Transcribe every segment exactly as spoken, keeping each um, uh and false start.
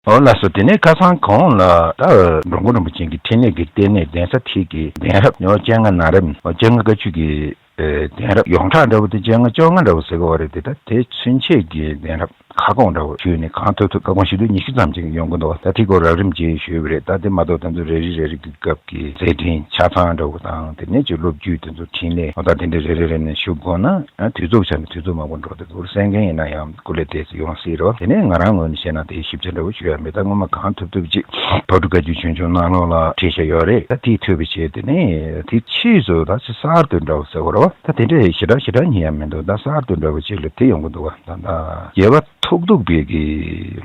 འོ་ལགས་སོ། དེ་ནས་ཁ་སང་གོང་ལ་ད་འགྲོ་མགོན་རིན་པོ་ཆེ་གི་འཕྲིན་ལས་ཀྱི་ལྟེ་གནས་གདན་ས་ཐིག་གི་གདན་རབས་ཉི་མ་བཅོ་ལྔ་ནང་རབས་ཉི་མ་བཅོ་ལྔ་བཀའ་བརྒྱུད་ཀྱི་གདན་རབས་ཡོངས་གྲགས་འདྲ་བོ་དེ་བཅོ་ལྔ་བཅོ་ལྔ་འདྲ་བོ་ཟེར་གི་ཡོད་རེད་དེ། ད་དེ་ཚུན་ཆད་ཀྱི་གདན་རབས་ཁ་སྐོང་འདྲ་བོ་ཞུས་ནས་གང་ཐུབ་ཐུབ་ཁ་སྐོང་ཞུ་དུས་ཉི་ཤུ་ཙམ་ཅིག་ཡོང་གི་འདུག་ད་དེ་སྐོར་རགས་རིམ་ཅིག་ཞུས་པ་རེད། ད་དེ་མ་གཏོགས་དེ་ཚོ་རེ་རེ་རེ་རེ་གི་སྐབས་ཀྱི་མཛད་འཕྲིན་ཆ་ཚང་འདྲ་བོ་དང་དེ་ནས་ཅིག་སློབ་བརྒྱུད་དེ་ཚོ་འཕྲིན་ལས་འོ་ད་དེ་འདྲ་རེ་རེ་རེ་ནས་ཞུ་དགོས་ན་དུས་ཚོད་ཆ་ནས་དུས་ཚོད་མང་པོ་འགྲོ་དེ་སྐོར་གསན་མཁན་ཡིན་ན་ཡང་སྐུ་ལས་དེ་ཚོ་ཡོང་སྲིད་རོགས། དེ་ནས་ང་རང་ངོས་ནས་བཤད་ན་དེ་ཞིབ་ཆ་འདྲ་བོ་ཞུ་ཡ་མེད། ད་སྔོན་མ་གང་ཐུབ་ཐུབ་ཅིག་ཕག་གྲུ་བཀའ་བརྒྱུད་ཆོས་འབྱུང་ནང་ལོགས་ལ་བྲིས་བཞག་ཡོད་རེད། ད་དེ་ཐོས་པའི་ཆེད་དེ་ནས་དེ་ཕྱིས་སུ་ད་ཅིག་གསར་དུ་འདྲ་བོ་ཟེར་བ་རེད་བ། ད་དེ་འདྲ་ཞེ་དྲག་ཞེ་དྲག་ཉན་ཡ་མི་འདུག་ད་གསར་དུ་འདྲ་བོ་ཅིག་ལ་དེ་ཡོང་གི་འདུག་བ། ད་ད་རྒྱལ་བ་ཐུགས་སྡུག་པའི་གི་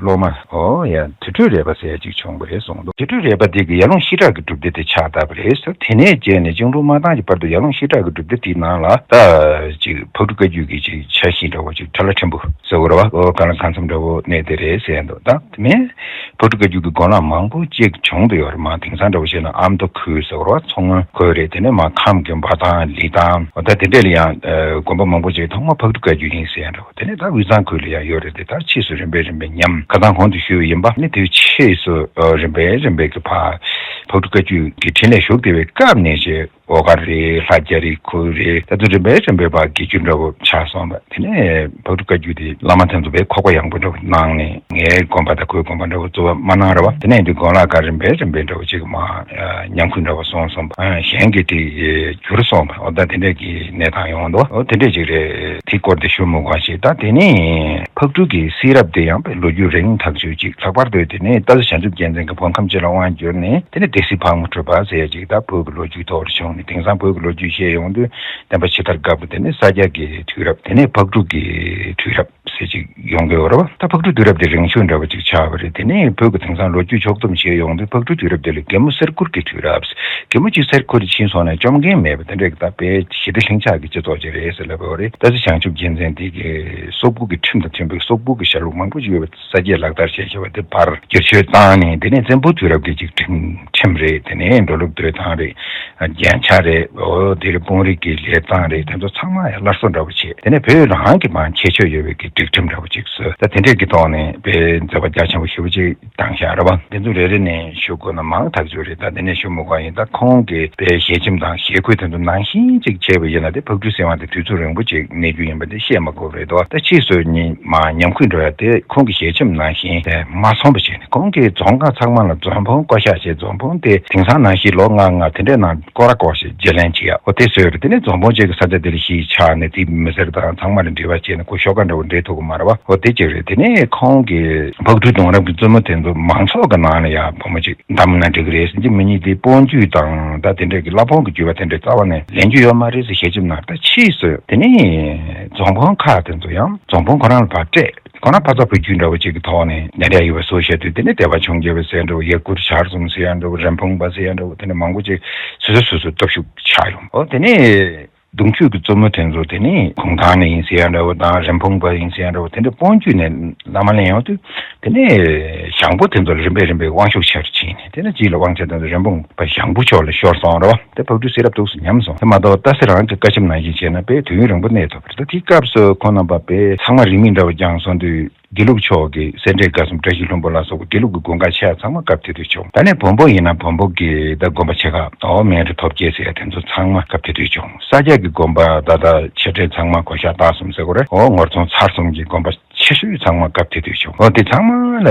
སློབ་མ་འོ་ཡ་དུར་ཁྲོད་རས་པ་ཟེར་ཡ་ཅིག་བྱུང་བ་རེད་གསུངས་འདུག་དུར་ཁྲོད་རས་པ་དེ་གི་ཡར་ཀླུང་ཤེལ་བྲག་གི་སྒྲུབ་སྡེ་དེ་ཕྱག་བཏབ་པ་རེད་ཟེར། དེ་ནས་བྱས་ནས་བཅིངས་འགྲོལ་མ་བཏང་གི་བར་དུ་ཡར་ཀླུང་ཤེལ་བྲག་གི་སྒྲུབ་སྡེ་དེའི་ནང་ལ་ད་ཅིག་ཕག་གྲུ་བཀའ་བརྒྱུད་ཀྱི་ཅིག་ཆ་ཤས་འདྲ་བོ་ཅིག་ཁྲ་ལ་ཕྲན་བུ་ཟེར་བ་རེད་བ། འོ་གང་ལ་གང་འཚམ་འདྲ་བོ་གནས་དེ་རེད་ཟེར་འདུག་ད་དེ་མིན་ཕག་གྲུ་བཀའ་བརྒྱུད་ཀྱི་དགོན་ལག་མང་པོ་ཅིག་བྱུང་དུ་ཡོད་རེད། མ་དེང་སང་འདྲ་བོ་བཤད་ན་ཨ་མདོ་ཁུལ་ཟེར་བ་རེད་བ། མཚོ་སྔོན་ཁུལ་རེད། དེ་ནས་མ་ཁམས་ཀྱི་འབའ་ཐང་ལི་ཐང་འོ་ད་དེ་འདྲས་ལ་ཡང་དགོན་པ་མང་པོ་ཅིག་ཐོག་མ་ཕག་གྲུ་བཀའ་བརྒྱུད་ཡིན་ཟེར་ཡ་འདྲ་བོ། དེ་ནས་ད་དབུས་གཙང་ཁུལ་ལ་ཡང་ཡོད་རེད་དེ། ད་ཕྱིས་སུ་རིམ་པས་རིམ་པས་ཉམས་ཁ་སང་གོང་དུ་ཞུས་པ་ཡིན་པ་ནི་དེའི་ཕྱིས་སུ་རིམ་པས་རིམ་པས་ཀྱི་ཕ་ཕག་གྲུ་བཀའ་བརྒྱུད་ཀྱི་འཕྲིན་ལས་ཞུགས་བསྡད་པའི་སྐབས་ནས་བྱས། འོ་ག་རེད། ལྷ་རྒྱ་རི་ཁུལ་རེད། ད་དུང་རིམ་པས་རིམ་པས་ཕར་དགེ་བཅུ་འདྲ་བོ་ཆགས་སོང་བ། དེ་ནས་ཕག་གྲུ་བཀའ་བརྒྱུད་དེ་བླ་མ་དེ་ཚོ་དཔེ་ཁོག་པ་ཡངས་པོ་འདྲ་བོ་གནང་ནས་ངའི་དགོན་པ་དང་ཁོའི་དགོན་པ་འདྲ་བོ་བཙུགས་པ་མ་གནང་ར་བ། དེ་ནས་འདི་དགོན་ལག་ཁག་རིམ་པས་རིམ་པས་འདྲ་བོ་ཅིག་མ་ཉམས་རྒུད་འདྲ་བོ་སོང་སོང་བ། གཞན་གྱིས་དེ་བསྒྱུར་སོང་བ། འོ་ད་དེ་འདྲས་ཀྱི་གནས་སྟངས་ཡོང་འདུག་འོ་དེ་འདྲས་ཅིག་རེད། དེ་སྐོར་དེ་ཞུ་མི་དགོས་ཤིག་ད་དེ་ནས་ཕག་གྲུ་གི་གསེར་རབ་དེ་ཡང་དཔེ་ལོ་རྒྱུས་རིང་ཐག་ཆོད་ཅིག་ལྷག་པར་དུ་དེ་ནས་སྟག་གཟིག་བྱང་ཆུབ་རྒྱལ་མཚན་གྱི་བོད་ཁམས་སྤྱི་ལ་དབང་བསྒྱུར་ནས་དེ་ནས་སྡེ་སྲིད་ཕག་མོ་གྲུ་པ་ཟེར་ཡ་ཅིག་ད་བོད་ཀྱི་ལོ་རྒྱུས་ཐོག་ལ་བྱུང་ནས། དེང་སང་བོད་ཀྱི་ལོ་རྒྱུས་བཤད་ཡོང་དུས་བསྟན་པ་ཕྱི་དར་སྐབས་ལ་དེ་ནས་ས་སྐྱ་གི་དུས་རབས། དེ་ནས་ཕག་གྲུ་གི་དུས་རབས་ཟེར་ཅིག་ཡོང་གི་ཡོད་རེད་བ། ད་ཕག་གྲུ་དུས་རབས་དེ་རིང་ཤོས་འདྲ་བོ་ཅིག་ཆགས་པ་རེད། དེ་ནས་བོད་ཀྱི་དེང་སང་ལོ་རྒྱུས་ཕྱོགས་བསྡོམས་བྱས་ཡོང་དུས་ཕག་གྲུ་དུས་རབས་དེ་ལ་རྒན་མོ་གསེར་ཁུར་གྱི་དུས་རབས། རྒན་མོ་གཅིག་གསེར་ཁུར་ཕྱིན་སོང་ན་བཅོམ་མཁན་མེད་པ་དེ་འདྲ་གི་ད་དཔེ་ཞི་བདེ་ལྷིང་འཇགས་ཀྱི་སྤྱི་ཚོགས་ཅིག་རེད་ཟེར་ལབ་པ་རེད། སྟག་གཟིག་བྱང་ཆུབ་རྒྱལ་མཚན་དེ་གི་སོག་པོ་གི་ཁྲིམས་དང་མཐུན་པའི་སོག་པོ་གི་ཞལ་ལུགས་མང་པོ་ཅིག་ཡོད་པ། ས་སྐྱས་ལག་བསྟར་བྱས་བྱས་པ་དེ་ཕར་བསྒྱུར་བཅོས་བཏང་ནས། དེ་ནས་བཙན་པོའི་དུས་རབས་ཀྱི་ཅིག་ཁྲིམས་ཁྲིམས་རེད། དེ་ནས་འགྲོ་ལུགས་སྡོད་སྟངས་རེད། རྒྱན་ཆ་རེད། འོ་དེ་རེད། དཔོན་རིགས་ཀྱི་ལས་སྟངས་རེད། དེ་ཚོ་ཚང་མ་ཡང་སླར་གསོ་འདྲ་བོ་བྱས། དེ་ནས་བོད་རང་གི་མ་ཁྱད་ཆོས་ཡོད་པའི་གི་སྒྲིག་ཁྲིམས་འདྲ་བོ་ཅིག་བཟོས། ད་དེ་འདྲས་ཀྱི་ཐོག་ནས་དཔེ་མཛད་པ་རྒྱ་ཆེན་པོ་ཞེ་པོ་ཅིག་བཏང་བཞག་རེད་བ། དེ་ཚོ་རེ་རེ་ནས་ཞུ་དགོས་ན་མང་ཐག་ཆོད་རེད། ད་དེ་ནས་ཞུ་མི་དགོས་ཡིན། ད་ཁོང་གི་དཔེ་ཞལ་ཆེམས་དང་ཞལ་བཀོད་དེ་ཚོ་ནང་བཞིན་ཅིག་བྱས་པ་ཡིན་ན་དེ་ཕག་གྲུ་གསེར་དབང་དེ་དུས་ཚོད་རིང་པོ་ཅིག་གནས་རྒྱུ་ཡིན་པ་དེ་བཤད་མ་དགོས་རེད་དོ། ད་ཕྱིས་སུ་ཉི་མ་ཉམས་རྒུད་འགྲོ་ཡ་དེ་ཁོང་གི་ཞལ་ཆེམས་ནང་བཞིན་དེ་མ་སོང་བ་བྱས་ནས། ཁོང་གིས་རྫོང་ཁག་ཚང་མ་ལ་རྫོང་དཔོན་བསྐོ་གཞག་བྱས། རྫོང་དཔོན་དེ་དེང་སང་ནང་བཞིན་ལོ་ལྔ་ལྔ་དེ་འདྲའི་ནང་སྐོར་ར་སྐོར་ཞིག་བརྗེ་ལེན་བྱེད་ཡ། འོ་དེ་བཟོས་རེད། དེ་ནས་རྫོང་དཔོན་གཅིག་གི་ས་ཆ་དེ་ལ་གཞིས་ཆགས་ནས་དེ་མི་སེར་དང་ཚང་མ་ལ་འབྲེལ་བ་བྱས་ནས་ཁོ་ཤོག་ཁ་འདྲ་བོ་འབྲེལ་ཐུབ་ཀྱི་མ་རེད་བ། འོ་དེ་གཅིག་རེད། དེ་ནས་ཁོང་གིས་ཕག་གྲུའི་གདུང་རབས་ཀྱི་བཙུན་མོ་དེ་ཚོ་མང་ཚོགས་ཀྱི་ནང་ལ་ཡང་བུ་མོ་གཅིག་བདམས་ན་འགྲིག་གི་རེད་ཟེར་གྱི་མི་གཉིས་དེ་དཔོན་རྒྱུད་དང་ད་དེ་འདྲ་གི་བླ་དཔོན་གྱི་རྒྱུད་པ་དེ་འདྲ་རྩ་བ་ནས་ལེན་རྒྱུ་ཡོད་མ་རེད་ཟེར་ཞལ་ཆེམས་གནང་། ད་ཕྱིས་སུ་དེ་ནས་རྫོང་དཔོན་ཁག་དེ་ཚོ་ཡང་རྫོང་དཔོན་ཁོ་རང་ལ་ཕར་སྤྲད། ཁོ་རང་ཕ་ཚ་བུ་རྒྱུད་འདྲ་བོ་ཅིག་གི་ཐོག་ནས་གནས་འབྲེལ་ཡོད་པ་བཟོ་བྱས་དུས། དེ་ནས་སྡེ་པ་ཆུང་རྒྱལ་བ་ཟེར་འདྲ་བོ། ཡེ་གུར་ཇར་ཙུང་ཟེར་ཡ་འདྲ་བོ། རིན་སྤུངས་པ་ཟེར་ཡ་འདྲ་བོ། དེ་ནས་མང་པོ་ཅིག་སོ་སོ་སོ་སོ་སྟོབས་ཤུགས་ཆག་ཡོང་། འོ་དེ་ནས་གདུང་ཤུགས་ཀྱི་བཙུན་མོ་དེ་ཚོ་དེ་ནས་གུང་ཐང་ནས་ཡིན་ཟེར་ཡ་འདྲ་བོ་དང་། རིན་སྤུངས་པ་ཡིན་ཟེར་ཡ་འདྲ་བོ། དེ་འདྲ་དཔོན་རྒྱུད་ནས་བླ་མ་ལེན་ཡོང་དུས། དེ་ནས་ཞང་པོ་དེ་ཚོ་ལ་རིམ་པས་རིམ་པས་དབང་ཤུགས་ཆེ་རུ་ཕྱིན་ནས། དེ་ནས་རྗེས་ལ་དབང་ཆ་དེ་ཚོ་རིན་སྤུངས་པ་ཞང་པོ་མཆོག་ལ་ཤོར་སོང་རེད་བ། དེ་ཕག་གྲུའི་གསེར་རབ་ཐུགས་སུ་ཉམས་སོང་། དེ་མ་གཏོགས་སྟག་གཟིག་རང་གི་བཀའ་ཆེམས་ནང་བཞིན་བྱས་ན་དཔེ་དུས་ཡུན་རིང་པོ་གནས་ཐུབ་པ་རེད། ད་དེའི་སྐབས་སུ་ཁོང་རྣམ་པ་དཔེ་ཚང་མ་རིས་མེད་འདྲ་བོ་བརྒྱངས་སོང་དུས། དགེ་ལུགས་ཕྱོགས་ཀྱི་སེ་འབྲས་དགའ་གསུམ། བཀྲ་ཤིས་ལྷུན་པོ་ལ་སོགས་པའི་དགེ་ལུགས་ཀྱི་དགོན་ཁག་ཆེ་བ་ཚང་མ་སྐབས་དེ་དུས་བྱུང་། ད་ནས་བོན་པོ་ཡིན་ན་བོན་པོ་གི་ད་དགོན་པ་ཆེ་ཁག་ཨོ་མན་ཌི་ཐོབ་རྒྱལ་ཟེར་ཡ་དེ་ཚོ་ཚང་མ་སྐབས་དེ་དུས་བྱུང་། ས་སྐྱ་གི་དགོན་པ་ད་ད་ཆེ་གྲས་ཚང་མ་གོ་ཤ་སྟག་གསུམ་ཟེར་དགོས་རེད། ཨོ་ངོར་ཚོང་ཚར་གསུམ་གྱི་དགོན་པ་ཆེ་ཤོས་ཚང་མ་སྐབས་དེ་དུས་བྱུང་། ཨོ་དེ་ཚང་མ་ལ་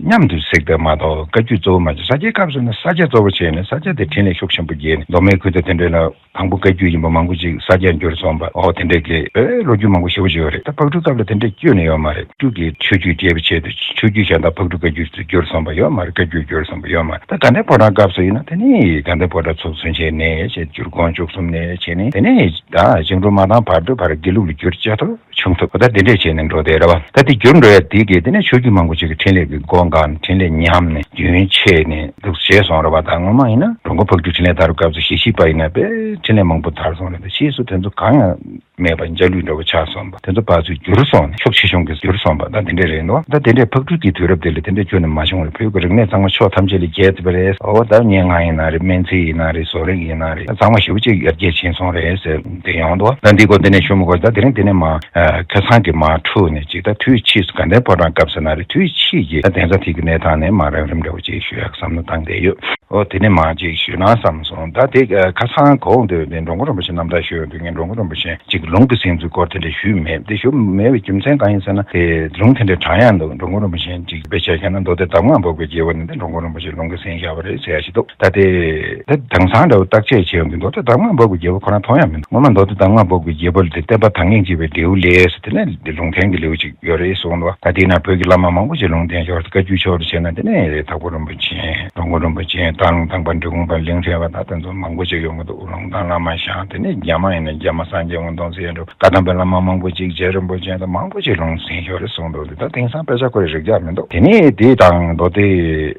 མཉམ་དུ་གཟིགས་པས་མ་གཏོགས་བཀའ་བརྒྱུད་གཙོ་བོ་མ་བྱུང་། ས་སྐྱའི་སྐབས་སུ་ནི་ས་སྐྱ་གཙོ་བོ་བྱས་ནས་ས་སྐྱ་དེ་འཕྲིན་ལས་ཤུགས་ཆེན་པོ་རྒྱས་ནས་མདོ་སྨད་ཁུལ་དང་དེ་འདྲའི་ལ། དང་པོ་བཀའ་བརྒྱུད་ཡིན་པ་མང་པོ་ཅིག་ས་སྐྱར་འགྱུར་སོང་བ། ཨོ་དེ་འདྲའི་གི་ཨེ་ལོ་རྒྱུས་མང་པོ་ཞེ་པོ་ཅིག་ཡོད་རེད། ད་ཕག་གྲུའི་སྐབས་ལ་དེ་འདྲའི་བསྐྱོན་ནས་ཡོད་མ་རེད། ཕག་གྲུ་གི་ཆོས་བརྒྱུད་རྒྱས་པའི་ཆེད་དུ་ཆོས་བརྒྱུད་གཞན་དག་ཕག་གྲུ་བཀའ་བརྒྱུད་དུ་འགྱུར་སོང་བ་ཡོད་མ་རེད། བཀའ་བརྒྱུད་འགྱུར་སོང་བ་ཡོད་མ་རེད། ད་དགའ་ལྡན་ཕོ་བྲང་སྐབས་སུ་ཡིན་ན་དེ་ནི་དགའ་ལྡན་ཕོ་བྲང་ཚོགས་གཙོ་ཆེན་ནས་བྱས། འགྱུར་ཁོངས་བཅུ་གསུམ་ནས་བྱས་ནས་དེ་ནས་ད་བཅིངས་འགྲོལ་མ་བཏང་བར་དུ་ཕར་དགེ་ལུགས་ལ་འགྱུར་བཅོས་ཐུབ་བྱུང་ཐུབ། ད་དེ་འདྲས་བྱས་ནས་འགྲོ་བསྡད་རེད་བ། ད་དེ་འགྱུར་འགྲོ་ཡ་དེ་གས་དེ་ནས་ཆོས་བརྒྱུད་མང་པོ་ཅིག་གི་འཕྲིན་ལས་ཀྱི་སྒོ་འགག་ནས་འཕྲིན་ལས་ཉམས་ནས་རྒྱུན་ཆད་ནས་འདུག་བྱས་སོང་རེད་བ། ད་སྔོན་མ་ཡིན་ན་ དང་པོ་ཕག་གྲུ་འཕྲིན་ལས་དར་སྐབས་སུ་གཞིས་བྱེས་པ་ཡིན་ན་དཔེ་འཕྲིན་ལས་མང་པོ་དར་སོང་རེད། ད་ཕྱིས་སུ་དེ་ཚོ་གང་ཡང་མེད་པ་འཇའ་ལུས་འདྲ་བོ་ཆགས་སོང་བ། དེ་ཚོ་ཕར་ཚུར་འགྱུར་སོང་ནས་ཤུགས་ཆེ་ཆུང་གིས་འགྱུར་སོང་བ། ད་དེ་འདྲ་རེད་འདུག་ད་དེ་འདྲའི་ཕག་གྲུ་གི་དུས་རབས་དེ་ལ་དེ་འདྲ་ཁྱོན་ནས་མ་བྱུང་བར་བོད་ཀྱི་རིག་གནས་ཚང་མ་ཕྱོགས་ཐམས་ཅད་ལ་རྒྱས་ཐུབ་པ་རེད། འོ་ད་སྙན་ངག་ཡིན་ན་རེད། སྨན་རྩིས་ཡིན་ན་རེད། བཟོ་རིག་ཡིན་ན་རེད། ཚང་མ་ཞེ་པོ་ཅིག་ཡར་རྒྱས་ཕྱིན་སོང་རེད་ཟེར་དེ་ཡོང་འདུག་ད་འདི་སྐོར་འདི་ནས་ཞུ་མི་དགོས། ད་དེ་རིང་འདི་ནས་མ་ཁ་སང་གི་མ་འཁྲུག་ནས་ཅིག་ད་དུས་ཕྱིས་སུ་དགའ་ལྡན་ཕོ་བྲང་སྐབས་ཟེར་ན་རེད། དུས་ཕྱིས་ཀྱི་ད་གདན་ས་དེ་གི་གནས་སྟངས་ནས་མ་རགས་རིམ་འདྲ་བོ་ཅིག་ཞུ་ཡག་བསམ་བློ་བཏང་བསྡད་ཡོད། ཨོ་དེ་ནས་མ་ཅིག་ཞུས་ན་བསམ་སོང་། ད་དེ་ཁ་སང་གོང་དུ་དེ་འགྲོ་མགོན་རིན་པོ་ཆེ་རྣམ་ཐར་ཞུ་ཡོང་དུས་ངས་འགྲོ་མགོན་རིན་པོ་ཆེ་ཅིག་ལུང་གི་ཟིན་ཚུལ་སྐོར་དེ་འདྲ་ཞུས་མེད། དེ་ཞུ་མེད་པའི་རྒྱུ་མཚན་གང་ཡིན་ཟེར་ན། དེ་ལུང་དེ་འདྲ་དྲངས་ཡག་འདུག་འགྲོ་མགོན་རིན་པོ་ཆེ་ཅིག་དཔེ་ཆ་བཞག་ན་མདོ་སྡེ་གདམས་ངག་འབོགས་པའི་རྒྱལ་པོ་ནས་དེ་འགྲོ་མགོན་རིན་པོ་ཆེ་ལུང་གིས་ཟིན་བཞག་པ་རེད་ཟེར་ཡག་ཞིག་འདུག་ད་དེ་ད་དེང་སང་འདྲ་བོ་བརྟག་དཔྱད་བྱས་ཡོང་དུས་མདོ་སྡེ་གདམས་ངག་འབོགས་པའི་རྒྱལ་པོ་ཁོ་རང་མཐོང་ཡག་མི་འདུག་ངོ་མ་མདོ་སྡེ་གདམས་ངག་འབོགས་པའི་རྒྱལ་པོ་ལ་དེ་བསྟན་པ་དར་ངེས་བྱེད་པའི་ལེའུ་ལས་ཟེར་དེ་ནས་དེ་ལུང་བསྟན་གྱི་ལེའུ་ཅིག་ཡོད་རེད་གསུངས་འདུག་ད་དེ་ན་བོད་ཀྱི་བླ་མ་མང་པོ་ཞིག་ལུང་བསྟན་ཡོད་རེད། བཀའ་བརྒྱུད་ཆོས་ལ་བྱས་ན་དེ་ནས་རེད། དྭགས་པོ་རིན་པོ་ཆེ། འགྲོ་མགོན་རིན་པོ་ཆེ། སྟག་ལུང་ཐང་པ། འབྲི་གུང་པ། གླིང་ཕྲན་པ། ད་དེ་ཚོ་མང་པོ་ཞིག་ཡོང་གི་འདུག་ལུང་བསྟན་བླ་མ་ཞང་། དེ་ནས་རྒྱ་མ་ཡིན་ན་རྒྱ་མ་སངས་རྒྱས་དབོན་སྟོང་ཟེར་འགྲོ། བཀའ་གདམས་པའི་བླ་མ་མང་པོ་ཅིག་རྗེ་རིན་པོ་ཆེ་དང་མང་པོ་ཅིག་ལུང་ཟིན་ཡོད་རེད་གསུངས་འདུག་འདི་ད་དེང་སང་དཔེ་ཆ་ཁོ་རེ་རིག་རྒྱག་མི་འདུག་དེ་ནས་དེ་དང་མདོ་སྡེ་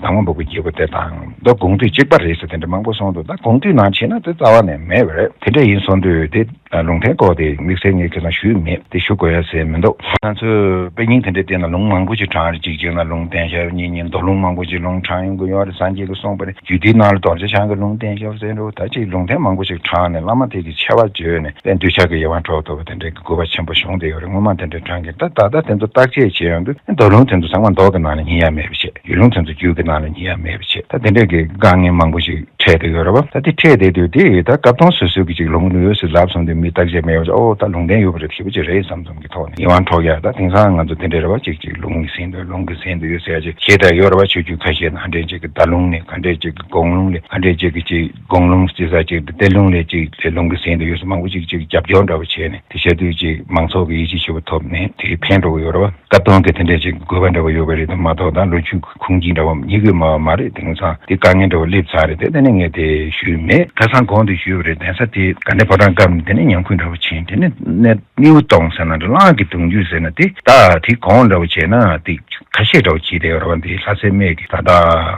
གདམས་ངག་འབོགས་པའི་རྒྱལ་པོ་དེ་དང་མདོ་དགོངས་འདུས་གཅིག་པ་རེད་ཟེར་དེ་འདྲ་མང་པོ་གསུངས་འདུག་ད་དགོངས་འདུས་ནང་བྱས་ན་དེ་རྩ་བ་ནས་མེད་པ་རེད། དེ་འདྲ་ཡིན་སོང་དུས་དེ། ལུང་བསྟན་སྐོར་དེ་དམིགས་བསལ་ངས་ཁ་སང་ཞུས་མེད། དེ་ཞུ་དགོས་ཡ་ཟེར་མི་འདུག་ང་ཚོས་དཔེ་རྙིང་དེ་འདྲའི་སྟེང་ན་ལུང་མང་པོ་ཞིག་དྲངས་རེད། གཅིག་བྱས་ན་ལུང་བསྟན་ཞབས་གཉིས་གཉིས་མདོ་ལུང་མང་པོ་ཞིག་ལུང་དྲངས་ཡོང་གི་ཡོད་རེད། སངས་རྒྱས་ཀྱིས་གསུངས་པ་རེད། རྒྱུད་སྡེའི་ནང་ལ་རྡོ་རྗེ་འཆང་གིས་ལུང་བསྟན་ཞབས་ཟེར་འགྲོ། ད་ཅིག་ལུང་བསྟན་མང་པོ་ཞིག་དྲངས་ནས་བླ་མ་དེ་གི་ཆེ་བ་བརྗོད་ནས་དཔེ་འདོད་ཆགས་ཀྱི་ཡིད་དབང་འཕྲོག་ཐུབ་པ་དེ་འདྲའི་གི་དགོས་པ་ཆེན་པོ་བྱུང་བསྡད་ཡོད་རེད། སྔོན་མ་དེ་འདྲ་དྲངས་ཀྱི་ད་ད་ལྟ་དེ་ཚོ་བརྟག་དཔྱད་བྱས་ཡོང་དུས་མདོ་ལུང་དེ་ཚོ་ཚང་མ་མདོ་གི་ནང་ལ་རྙེད་ཡ་མེད་པ་བྱས། ཡུལ་ལུང་དེ་ཚོ་རྒྱུད་ཀྱི་ནང་ལ་རྙེད་ཡ་མེད་པ་བྱས། ད་དེ་འདྲའི་གི་དཀའ་ངལ་མང་པོ་ཞིག་འཕྲད་དེ་ཡོད་རེད་བ། ད་དེ་འཕྲད་བསྡད་དུས་དེ་ད་སྐབས་དང་སོ་སོའི་གི་ཅིག་ལུང་ཡོད་ཟེར་ལབ་སོང་དུས་མི་བརྟག་དཔྱད་མེད་པ་ཅིག་ཨོ་ད་ལུང་བསྟན་ཡོད་པ་རེད། ཞེ་པོ་ཅིག་རེད་བསམ་བསམ་གྱི་ཐོག་ནས་ཡིད་དབང་འཕྲོག་ཡ། ད་དེང་སང་ང་ཚོ་དེ་འདྲ་རེད་བ། ཅིག་ཅིག་ལུང་གིས་ཟིན་འདུག་ལུང་གིས་ཟིན་འདུག་ཡོད་ཟེར་ཡ་ཅིག་བྱེད་ད་ཡོད་རེད་བ། ཆོས་བརྒྱུད་ཁ་ཤས་ན་འདྲེན་ཅིག་གི་ད་ལུང་ལས། ག་འདྲས་ཅིག་གི་དགོངས་ལུང་ལས། ག་འདྲས་ཅིག་གི་ཅིག་དགོངས་ལུང་ཅི་ཟེར་ཅིག་གཏེར་ལུང་ལས་ཅིག་ལུང་གིས་ཟིན་འདུག་ཡོད་ཟེར་མང་པོ་ཅིག་ཅིག་རྒྱབ་སྐྱོར་འདྲ་བོ་བྱས་ནས་དེ་བྱེད་དུས་ཅིག་མང་ཚོགས་ཀྱི་ཡིད་ཆེས་ཞེ་པོ་ཐོབ་ནས་དེ་ཕན་འགྲོ་གི་ཡོད་རེད་བ། སྐབས་དང་གི་དེ་འདྲས་ཅིག་དགོས་པ་འདྲ་བོ་ཡོད་པ་རེད་དམ་མ་གཏོགས་ད་ལོ་རྒྱུས་ཁུངས་སྐྱེལ་འདྲ་བོ་རྙེད་གི་མ་མ་རེད། དེང་སང་དེ་དཀའ་ངལ་འདྲ་བོ་སླེབས་ཚར་རེད། དེ་དེ་ནས་ངས་དེ་ཞུས་མེད། ཁ་སང་གོང་དུ་ཞུས་པ་རེད། གདན་ས་དེ་དགའ་ལྡན་ཕོ་བྲང་སྐབས་ནས་དེ་ནས་ཉམས་རྒུད་འདྲ་བོ་ཕྱིན། དེ་ནས་གནས་གནས་དབུ་སྟོང་ཟེར་ན་འདྲ། གླང་གི་གདུང་རྒྱུད་ཟེར་ན་དེ་ད་དེ་གོང་འདྲ་བོ་བྱས་ན་དེ་ཁ་ཤས་འདྲ་བོ་བྱས་དེ་ཡོད་རེད་བ། འདི་ལྷ་སའི་སྨད་ཀྱི་ད་ལྟ་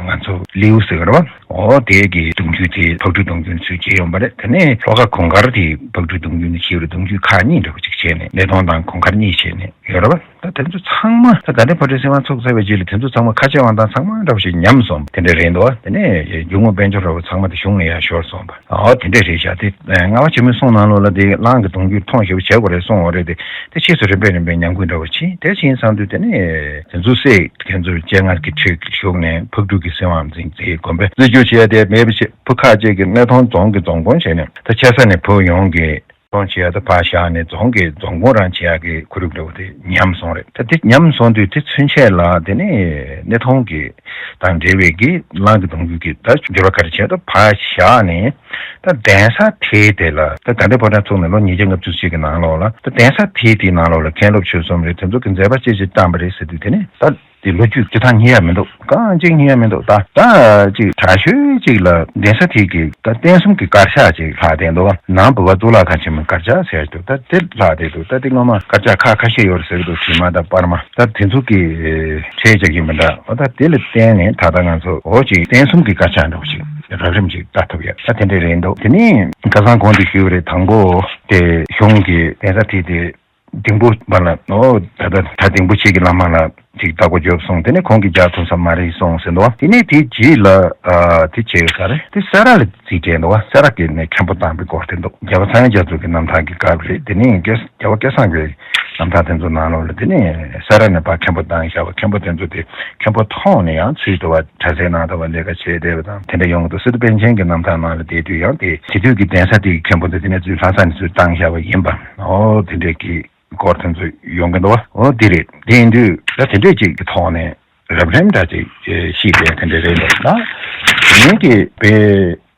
ང་ཚོ་ལེའུ་ཟེར་གི་རེད་བ། འོ་དེ་གི་གདུང་རྒྱུད་དེ་ཕག་གྲུ་གདུང་རྒྱུད་ནས་ཚུར་བྱས་ཡོང་པ་རེད། དེ་ནས་ལྷོ་ཁ་གུང་དཀར་དེ་ཕག་གྲུ་གདུང་རྒྱུད་ནས་བྱས་པ་རེད། གདུང་རྒྱུད་ཁག་གཉིས་འདྲ་བོ་ཅིག་བྱས་ནས་སྣེ་གདོང་དང་གུང་དཀར་གཉིས་བྱས་ནས་ཡོད་རེད་བ། ད་དེ་ཚོ་ཚང་མ་ད་དགའ་ལྡན་ཕོ་བྲང་སྲིད་དབང་ཚུགས་ཚར་བའི་རྗེས་ལ་དེ་ཚོ་ཚང་མ་ཁ་ཆེ་དབང་ཐང་ཚང་མ་འདྲ་བོ་ཞིག་ཉམས་སོང་། དེ་འདྲ་རེད་འདུག་བ། དེ་ནས་རྒྱུ་དངོས་དཔལ་འབྱོར་འདྲ་བོ་ཚང་མ་དེ་གཞུང་ལ་ཡར་ཤོར་སོང་བ། ཨོ་དེ་འདྲ་རེད་ཤག་དེ་ལྔ་པ་ཆེན་མོའི་གསུང་ནང་ལོགས་ལ་དེ་གླང་གི་གདུང་རྒྱུད་མཐོང་ཞེ་པོ་བྱེད་དགོས་རེད་གསུངས་ཡོད་རེད་དེ། དེ་ཕྱིས་སུ་རིམ་པས་རིམ་པས་ཉམས་རྒུད་འདྲ་བོ་ཕྱིན། དེ་ཕྱིན་སོང་དུས་དེ་ནས་དེ་ཚོ་སྲས་དེ་ཚོ་སྤྱན་སྔར་གྱི་ཁྲི་བཞུགས་ནས་ཕག་གྲུ་གི་སྲིད་དབང་འཛིན་མཛད། དགོན་པའི་རྩིས་སྒྱུར་བྱས་དེ་མེད་པ་བྱས། ཕུ་ཁག་ཅིག་གིས་སྣེ་གདོང་རྫོང་གི་རྫོང་དཔོན་བྱས་ནས་ད་ཆེ་ས་ནས་བུད་ཡོང་གི་རྫོང་བྱེད་ཡ་ད་ཕར་བཞག་ནས་རྫོང་གི་རྫོང་དཔོན་རང་བྱེད་ཡ་གི་ཁོར་ཡུག་འདྲ་བོ་དེ་ཉམས་སོང་རེད། ད་དེ་ཉམས་སོང་དུས་དེ་ཚུན་ཆད་ལ་དེ་ནས་སྣེ་གདོང་གི་དང་འབྲེལ་བའི་གི་གླང་གི་གདུང་རྒྱུད་ཀྱི་ད་འགྱུར་བ་ག་རེ་བྱས་ད་ཕར་བཞག་ནས་ད་གདན་ས་དེའི་དེ་ལ་ད་དགའ་ལྡན་ཕོ་བྲང་ཚུགས་ནས་ལོ་ཉིས་བརྒྱ་ལྔ་བཅུ་ཅིག་གི་ནང་ལོགས་ལ་ད་གདན་ས་དེའི་དེའི་ནང་ལོགས་ལ་མཁན་སློབ་ཆོས་གསུམ་རེད། དེ་ཚོ་གི་མཛད་པ་ཅི་ཞིག་བཏང་པ་རེད་ཟེར་དུས་དེ་ནས་ད། དེ་ལོ་རྒྱུས་སྤྱི་དང་རྙེད་ཡ་མི་འདུག་གང་ཅིག་རྙེད་ཡ་མི་འདུག་ད་ད་ཅིག་དྲག་ཤོས་ཅིག་ལ་གདན་ས་དེ་གི་ད་རྟེན་གསུམ་གྱི་དཀར་ཆག་ཅིག་ལྷག་བསྡད་འདུག་ནང་བོད་པ་གཙུག་ལག་ཁང་ཆེན་མོའི་དཀར་ཆག་ཟེར་འདུག་ད་དེ་ལྷག་བསྡད་འདུག་ད་དེ་སྔོན་མ་དཀར་ཆག་ཁག་ཁ་ཤས་ཡོད་རེད་ཟེར་གི་འདུག་དྲི་མ་དང་པར་མ། ད་དེ་ཚོ་གི་ཁྲལ་རྒྱག་གི་མི་འདྲ། འོ་ད་དེ་ལ་བརྟེན་ནས་ད་ལྟ་ང་ཚོ་འོ་ཅིག་རྟེན་གསུམ་གྱི་དཀར་ཆག་འདྲ་བོ་ཅིག་རགས་རིམ་ཅིག་ལྟ་ཐུབ་ཡ་ད་དེ་འདྲ་རེད་འདུག་དེ་ནས་ཁ་སང་གོང་དུ་ཞུས་པ་རེད། དང་པོ་དེ་གཞུང་གི་གདན་ས་དེ་དེ། ལྡིང་པོ་པ་ལ་ཨོ་ད་ལྟ་ད་ལྡིང་པོ་ཆེ་གི་བླ་མ་ལ་ཅིག་བདག་པོ་རྒྱོབ་སོང་། དེ་ནས་ཁོང་གིས་རྒྱག་ཐུབ་ས་མ་རེད་སོང་ཟེར་འདུག་དེ་ནས་དེའི་རྗེས་ལ་ཨ་དེ་བྱས་ཡོད་ས་རེད། དེ་སེ་ར་ལ་རྩིས་སྤྲད་འདུག་སེ་ར་གི་ནས་མཁན་པོ་བཏང་པའི་སྐོར་དེ་འདུག་རྒྱལ་བ་ཚངས་དབྱངས་རྒྱ་མཚོ་གི་རྣམ་ཐར་གྱི་སྐབས་རེད། དེ་ནས་རྒྱལ་རྒྱལ་བ་སྐལ་བཟང་གི་རྣམ་ཐར་དེ་ཚོ་ནང་ལོགས་ལ་དེ་ནས་སེ་ར་ནས་ཕར་མཁན་པོ་བཏང་བཞག་པ། མཁན་པོ་དེ་ཚོ་དེ་མཁན་པོ་མཐོང་ནས་ཡང་ཚུལ་དུ་བ་གྲྭ་སའི་ནང་དུ་བ་ལས་ཀ་བྱས་བསྡད་པ་དང་དེ་འདྲ་ཡོང་གི་འདུག་སི་ཏུ་པཎ་ཆེན་གྱི་རྣམ་ཐར་ནང་ལ་བལྟས་དུས་ཡང་དེ་དེ་དུས་ཀྱི་གདན་ས་དེ་གི་མཁན་པོ་དེ་དེ་ནས་ཚུར་ལྷ་ས་ནས་ཚུར་བཏང་བཞག་པ་ཡིན་པ། ཨོ་དེ་འདྲས་ཀྱི་སྐོར་དེ་ཚོ་ཡོང་གི་འདུག་བ། ཨོ་འདི་རེད། དེ་ཡིན་དུས་ད་དེ་འདྲས་ཅིག་གི་ཐོག་ནས་རབ་རིམ་འདྲ་ཅིག་ཤེས་བསྡད་དེ་འདྲས་རེད་འདུག་ད་དེ་ནས་ཀྱི་དཔེ་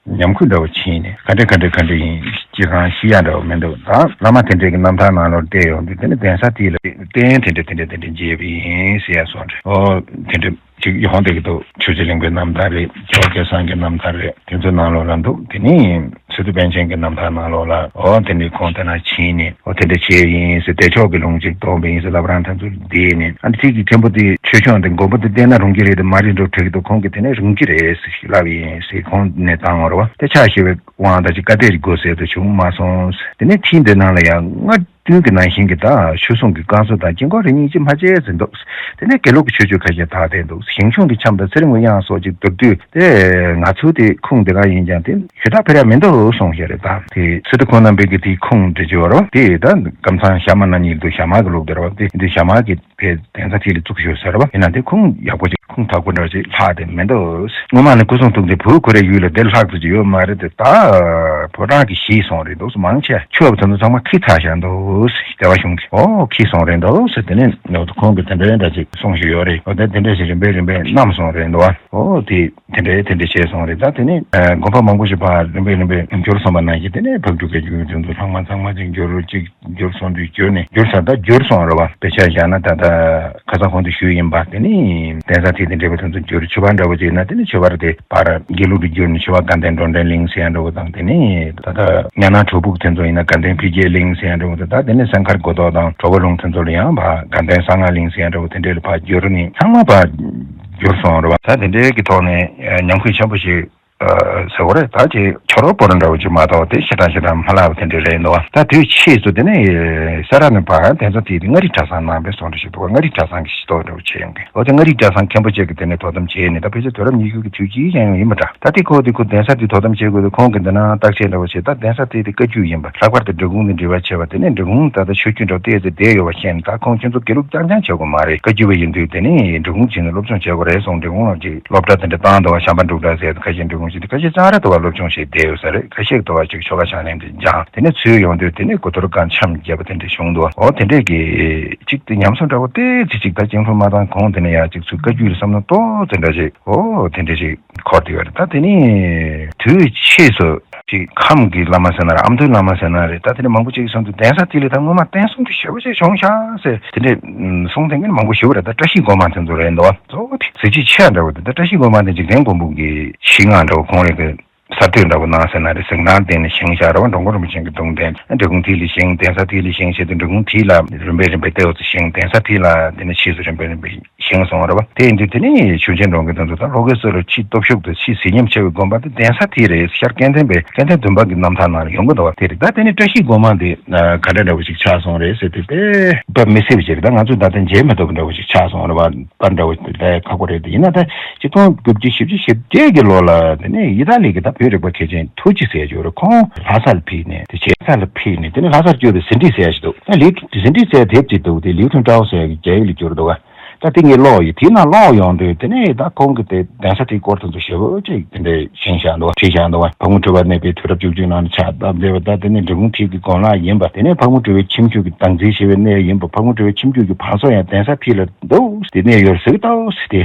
ཉམས་རྒུད་འདྲ་བོ་ཕྱིན་ནས་ག་འདྲ་ག་འདྲ་ག་འདྲ་ཡིན་ཅི་གང་ཤེས་ཡ་འདྲ་བོ་མི་འདུག་ད་བླ་མ་དེ་འདྲས་ཀྱི་རྣམ་ཐར་ནང་ལོགས་བལྟས་ཡོང་དུས་དེ་ནི་གདན་ས་དེ་ལ་རྟེན་དེ་འདྲ་དེ་འདྲ་དེ་འདྲ་མཇལ་བ་ཡིན་ཟེར་ཡ་སོགས་རེད། ཨོ་དེ་འདྲ་ཅིག་ཡོང་བསྡད་ཀྱི་འདུག་ཆོས་རྗེ་གླིང་པའི་རྣམ་ཐར་རེད། རྒྱལ་བ་སྐལ་བཟང་གི་རྣམ་ཐར་རེད། དེ་ཚོ་ནང་ལོགས་ལ་འདུག་དེ་ནས་ ཚུལ་དུ་པཎ་ཆེན་གྱི་རྣམ་ཐར་ནང་ལོགས་ལ་ཨོ་དེ་འདྲའི་ཁོང་དེ་ན་ཕྱིན་ནས་ཨོ་དེ་འདྲ་བྱས་ཡིན་ཟེར། བདེ་མཆོག་གི་ལུང་ཅིག་སྟོན་པ་ཡིན་ཟེར་ལབ། རང་དེ་ཚོ་བསྡད་ནས་ཨ་ནི་ཚིག་གི་མཁན་པོ་དེ་ཆོས་སྐྱོང་དེ་མགོན་པོ་དེ་བསྟེན་ན་རུང་གི་རེད་དེ་མ་རེད་འགྲོ་དྲན་གྱི་འདུག་ཁོང་གིས་དེ་ནས་རུང་གི་རེད་ཟེར་ཞིག་ལབ་ཡིན་ཟེར། ཁོང་ནས་བཏང་བ་རེད་བ། དེ་ཕྱག་བཞེས་པའི་དབང་དང་ཅིག་བཀའ་གཏེར་དགོས་ཟེར་དུ་བྱུང་མ་སོང་། དེ་ནས་ཁྲིད་འདི་ནང་ལ་ཡང་སྔ་དུས་ཀྱི་ནང་བཞིན་གྱི་ད་ཆོས་སྲུང་གི་བསྐང་གསོ་དང་དཀྱིལ་འཁོར་རེ་གཉིས་ཅིག་མ་བྱས་ཟིན་འདུག་དེ་ནས་དགེ་ལུགས་ཀྱི་ཆོས་སྤྱོད་ཁ་ཤས་དག་བསྡད་འདུག་ཞིང་ཆུང་གི་འཆམ་དང་ཚེ་རིང་བའི་དབྱངས་སོགས་ཅིག་བསྡུར་དུས་དེ་ང་ཚོ་དེ་ཁུངས་དེ་ག་ཡིན་ཀྱང་དེ་ཞུ་དག་ཕེ་ར་མི་འདུག་གསུངས་བཞག་རེད། ད་དེ་ཚེ་ཏུ་ཁོང་རྣམ་པའི་གི་དེའི་ཁུངས་འདྲི་བྱས་པ་རེད་བ། དེ་ད་ཀམ་ཚང་ཞྭ་དམར་ནག་གཉིས་འདུག་ཞྭ་དམར་གི་ལུགས་དེ་རེད་བ། དེ་འདི་ཞྭ་དམར་གི་དེ་གདན་ས་དེ་ལ་བཙུགས་ཞོར་ཟེར་བ་ཡིན་ན་དེ་ཁུངས་ཡག་པོ་ཅིག་ཁུངས་དག་པོ་འདྲ་ཅིག་ལྷག་དེ་མི་འདུག་སྔོན་མ་ནས་སྐུ་གསུང་ཐུགས་དེ་བུ་ཁོ་རའི་ཡུལ་ལ་དེ་ལྷག་ཏུ་ཅིག་ཡོད་མ་རེད་དེ། ད་ཕོ་བྲང་གི་གཞིས་སོང་རེད་འདུག་མང་ཆེ་ཆུ་བབ་ཚོ་ཚང་མ་ཁྱི་ཚ་བཞག་འདུག་སྡེ་བ་གཞུང་གིས་ཨོ་ཁྱི་སོང་རེད་འདུག་ཟེར། དེ་ནས་ཁོང་གིས་དེ་འདྲའི་འདྲ་ཅིག་གསུངས་ཞིག་ཡོད་རེད། ཨོ་དེ་དེ་འདྲ་ཞིག་རིམ་པས་རིམ་པས་བསྣམས་སོང་རེད་འདུག་ཨོ་དེ་དེ་འདྲའི་དེ་འདྲ་བྱས་སོང་རེད། ད་དེ་ནས་དགོན་པ་མང་པོ་ཞིག་ཕར་རིམ་པས་རིམ་པས་འགྱུར་སོང་བ་ནང་བཞིན་དེ་ནས་ཕག་གྲུ་ག་རྒྱུན་དུ་ཚང་མ་ཚང་མ་ཅིག་འགྱུར་ཅིག་འགྱུར་སོང་དུས་འགྱུར་ནས་འགྱུར་ས་ད་འགྱུར་སོང་རེད་བ། དཔེ་ཆ་བཞག་ན་ད་ལྟ་ཁ་སང་གོང་དུ་ཞུས་ཡིན་པ། དེ་ནི་གདན་ས་དེ་དེ་འདྲ་བ་དེ་ཚོ་འགྱུར། ཆོས་པ་འདྲ་བོ་ཅིག་ཡིན་ན་དེ་ནི་ཆོས་པར་དེ་ཕར་དགེ་ལུགས་དུ་འགྱུར་ནས་ཆོས་པ་དགའ་ལྡན་འགྲོ་འདྲེན་གླིང་ཟེར་ཡ་འདྲ་བོ་དང་། དེ་ནི་ད་ལྟ་ཉ་ནང་གྲོ་ཕུག་དེ་ཚོ་ཡིན་ན་དགའ་ལྡན་འཕེལ་རྒྱས་གླིང་ཟེར་ཡ་འདྲ་བོ་དང་། ད་དེ་ནི་སེང་མཁར་སྒོ་ཐོག་དང་གྲོ་བོ་ལུང་དེ་ཚོ་ལ་ཡང་ཕར་དགའ་ལྡན་གསང་སྔགས་གླིང་ཟེར་ཡ་འདྲ་བོ་དེ་འདྲ་ལ་ཕར་འགྱུར་ནས་ཚང་མ་ཕར་འགྱུར་སོང་རེད་བ། ད་དེ་འདྲའི་གི་ཐོག་ནས་ཉམས་ཁུལ་ཆེན་པོ་ཞིག་ཨ་ཟེར་བ་རེད། ད་ཅིག་ཁྱོ་རོ་པོ་རོ་འདྲ་བོ་ཅིག་མ་གཏོགས་དེ་ཞེ་དྲག་ཞེ་དྲག་མ་ལྷག་པ་དེ་འདྲ་རེད་འདུག་ད་དུས་ཕྱིས་སུ་དེ་ནས་ས་ར་ནས་ཕར་གདན་ས་དེ་དེ་མངའ་རིས་གྲྭ་ཚང་གནང་བའི་གསུང་འདྲ་ཞིག་འདུག་མངའ་རིས་གྲྭ་ཚང་གི་གཞི་གཏོགས་འདྲ་བོ་བྱས་ཡོང་གི། འོ་དེ་མངའ་རིས་གྲྭ་ཚང་མཁན་པོ་ཅིག་གིས་དེ་ནས་དོ་དམ་བྱས་ནས། ད་ཕལ་ཆེར་དུས་རབས་ཉི་ཤུ་གི་དུས་དཀྱིལ་ཅན་ཡང་ཡིན་པ་འདྲ། ད་དེ་ཁོ་དེ་ཁོ་གདན་ས་དེ་དོ་དམ་བྱེད་དགོས་དུས་ཁོང་གིས་འདི་ན་བརྟག་དཔྱད་འདྲ་བོ་བྱས། ད་གདན་ས་དེ་དེ་བཀའ་བརྒྱུད་ཡིན་པ། ལྷག་པར་དུ་འབྲི་གུང་དང་འབྲེལ་བ་ཆེ་བ་དེ་ནས་འབྲི་གུང་ད་ལྟ་ཆོས་བརྒྱུད་འདྲ་བོ་ཏོག་ཙམ་བསྡད་ཡོད་པ་ཤེས་ནས། ད་ཁོང་ཁྱེད་ཚོ་དགེ་ལུགས་རྐྱང་རྐྱང་བྱེད་དགོས་མ་རེད། བཀའ་བརྒྱུད་པ་ཡིན་དུས་དེ་ནས་འབྲི་གུང་ཕྱིན་ནས་སློབ་སྦྱོང་བྱེད་དགོས་རེད་གསུངས། འབྲི་གུང་ལ་ཅིག་སློབ་གྲྭ་དེ་འདྲ་བཏང་འདུག་བ། བྱམས་པ་འབྲུག་གྲྭ་ཟེར། ཁ་ཤས་འབྲི་གུང་ཕྱིན་དུས་ཁ་ཤས་ཙང་ར་དུ་བ་སློབ་སྦྱོང་བྱས་བསྡད་ཡོད་ས་རེད། ཁ་ཤས་དུ་བ་ཅིག་ཆོ་ག་ཕྱག་ལེན་དེ་སྦྱངས། དེ་ནས་ཚུར་ཡོང་དུས་དེ་ནས་གོ་ཐོར་གང་འཆམ་བརྒྱབ་པ་དེ་འདྲ་བྱུང་འདུག་འོ་དེ་འདྲས་ཀྱི་ཅིག་དེ་ཉམས་སུ་འདྲ་བོ་ཏོག་ཙམ་ཅིག་ད་བཅིངས་འགྲོལ་མ་བཏང་གོང་དེ་ནས་ཡང་ཅིག་ཚུར་བཀའ་བརྒྱུད་ལ་བསམ་བློ་ཏོག་ཙམ་འདྲ་ཅིག་འོ་དེ་འདྲ་ཅིག་འཁོར་དེ་ཡོད་རེད། ད་དེ་ནི་དུས་ཕྱིས་སུ་ཅིག་ཁམས་ཀྱི་བླ་མ་ཟེར་ན་རེད། ཨ་མདོའི་བླ་མ་ཟེར་ན་རེད། ད་དེ་ནི་མང་པོ་ཅིག་གིས་གསུངས་འདུག་གདན་ས་དེ་ལ་ད་སྔོན་མ་བསྟན་སྲུང་དེ་ཞེ་པོ་ཅིག་བྱུང་ཤག་ཟེར་དེ་འདྲས་གསུང་མཁན་མང་པོ་ཞེ་པོ་རེད། ད་བཀྲ་ཤིས་སྒོ་མང་དེ་ཚོ་རེད་འདུག་གཙོ་བོ་དེ་གཟི་བརྗིད་ཆེ་འདྲ་བོ་དེ། ད་བཀྲ་ཤིས་སྒོ་མང་དེ་འཇིག་རྟེན་མགོན་པོ་གི་ཞིང་ང་འདྲ་བོ་ཁོང་རེད་གི། གསར་གཏོད་འདྲ་བོ་གནང་ཟེར་ན་རེད། གཟིགས་སྣང་བསྟན་ནས་བཞེངས་བཞག་རེད་བ། འགྲོ་མགོན་རིན་པོ་ཆེ་གི་གདུང་རྟེན། འབྲི་གུང་མཐིལ་ལ་བཞེངས། གདན་ས་མཐིལ་ལ་བཞེངས་བྱས་ཏེ་འབྲི་གུང་མཐིལ་ལ་རིམ་པས་རིམ་པས་ལྟེ་བ་ཚོ་བཞེངས། གདན་ས་མཐིལ་ལ་དེ་ནས་ཕྱིས་སུ་རིམ་པས་རིམ་པས་བཞེངས་སོང་རེད་བ། དེ་ཡིན་དུས་དེ་ནས་ཆོས་རྒྱལ་འབྲོང་རྒྱལ་དེ་ཚོ་ད་ལྷོ་ཁའི་སོག་ལ་ཆེས་སྟོབས་ཤུགས་དང་ཆེས་གཟི་ཉམས་ཆེ་བའི་དགོན་པ་དེ་གདན་ས་མཐིལ་རེད། ཤར་སྐལ་ལྡན་པའི་སྐལ་ལྡན་བདུན་པ་གི་རྣམ་ཐར་ནང་ལ་ཡོང་གི་འདུག་བ། དེ་རེད། ད་དེ་ནས་བཀྲ་ཤིས་སྒོ་མང་དེ་ག་འདྲ་འདྲ་བོ་ཞིག་ཆགས་སོང་རེད་ཟེར་དུས་དཔེ་དཔེ་མི་སྲིད་པ་ཞིག་རེད། ད་ང་ཚོས་ད་ལྟ་མཇལ་མི་ཐུབ་པ་འདྲ་བོ་ཞིག་ཆགས་སོང་རེད་བ། པར་འདྲ་བོ་དེ་ཁག་པོ་རེད། དེ་ཡིན་ན་ད་ཆིག་སྟོང་དགུ་བརྒྱ་བཞི་བཅུ་ཞེ་བརྒྱད་ཀྱི་ལོ་ལ་དེ་ནས་ཡི་ཏཱ་ལི་གི་ད་བོད་རིག་པ་མཁས་ཅན་ཐུ་ཅི་ཟེར་ཡ་ཅིག་ཡོད་རེད། ཁོང་ལྷ་ས་ལ་ཕེབས་ནས་དེ་བྱས་ལྷ་ས་ལ་ཕེབས་ནས་དེ་ནས་ལྷ་སར་བསྐྱོད་པའི་ཟིན་བྲིས་ཟེར་ཡ་ཞིག་འདུག་ད་ལི་ཟིན་བྲིས་ཟེར་ཡ་དེབ་ཅིག་འདུག་དེ་ལིའུ་ཐུན་ཀྲའོ་ཟེར་ཡ་གི་རྒྱ་ཡིག་ལ་བསྒྱུར་འདུག་ག་ད་དེ་ངས་ཀློག་ཡོད། དེའི་ནང་ཀློག་ཡོང་དུས་དེ་ནས་ད་ཁོང་གི་དེ་གདན་ས་དེའི་སྐོར་དེ་ཚོ་ཞེ་པོ་ཅིག་དེ་འདྲས་བཞེངས་བཞག་འདུག་བ། བྲིས་བཞག་འདུག་བ། ཕག་མོ་གྲུ་པ་གནས་པའི་དུས་རབས་བཅུ་གཅིག་ནང་ནས་ཕྱག་བཏབ་བསྡད་པ། ད་དེ་ནས་འབྲི་གུང་མཐིལ་གྱི་དགོན་ལག་ཡིན་པ། དེ་ནས་ཕག་མོ་གྲུ་པའི་ཁྱིམ་རྒྱུད་ཀྱི་བདག་འཛིན་བྱས་པའི་གནས་ཡིན་པ། ཕག་མོ་གྲུ་པའི་ཁྱིམ་རྒྱུད་ཀྱི་བང་སོ་ཡང་གདན་ས་མཐིལ་ལ་འདུག་དེ་གནས་ཡོད་ཟེར་གི་འདུག་ཟེར་ཏེ།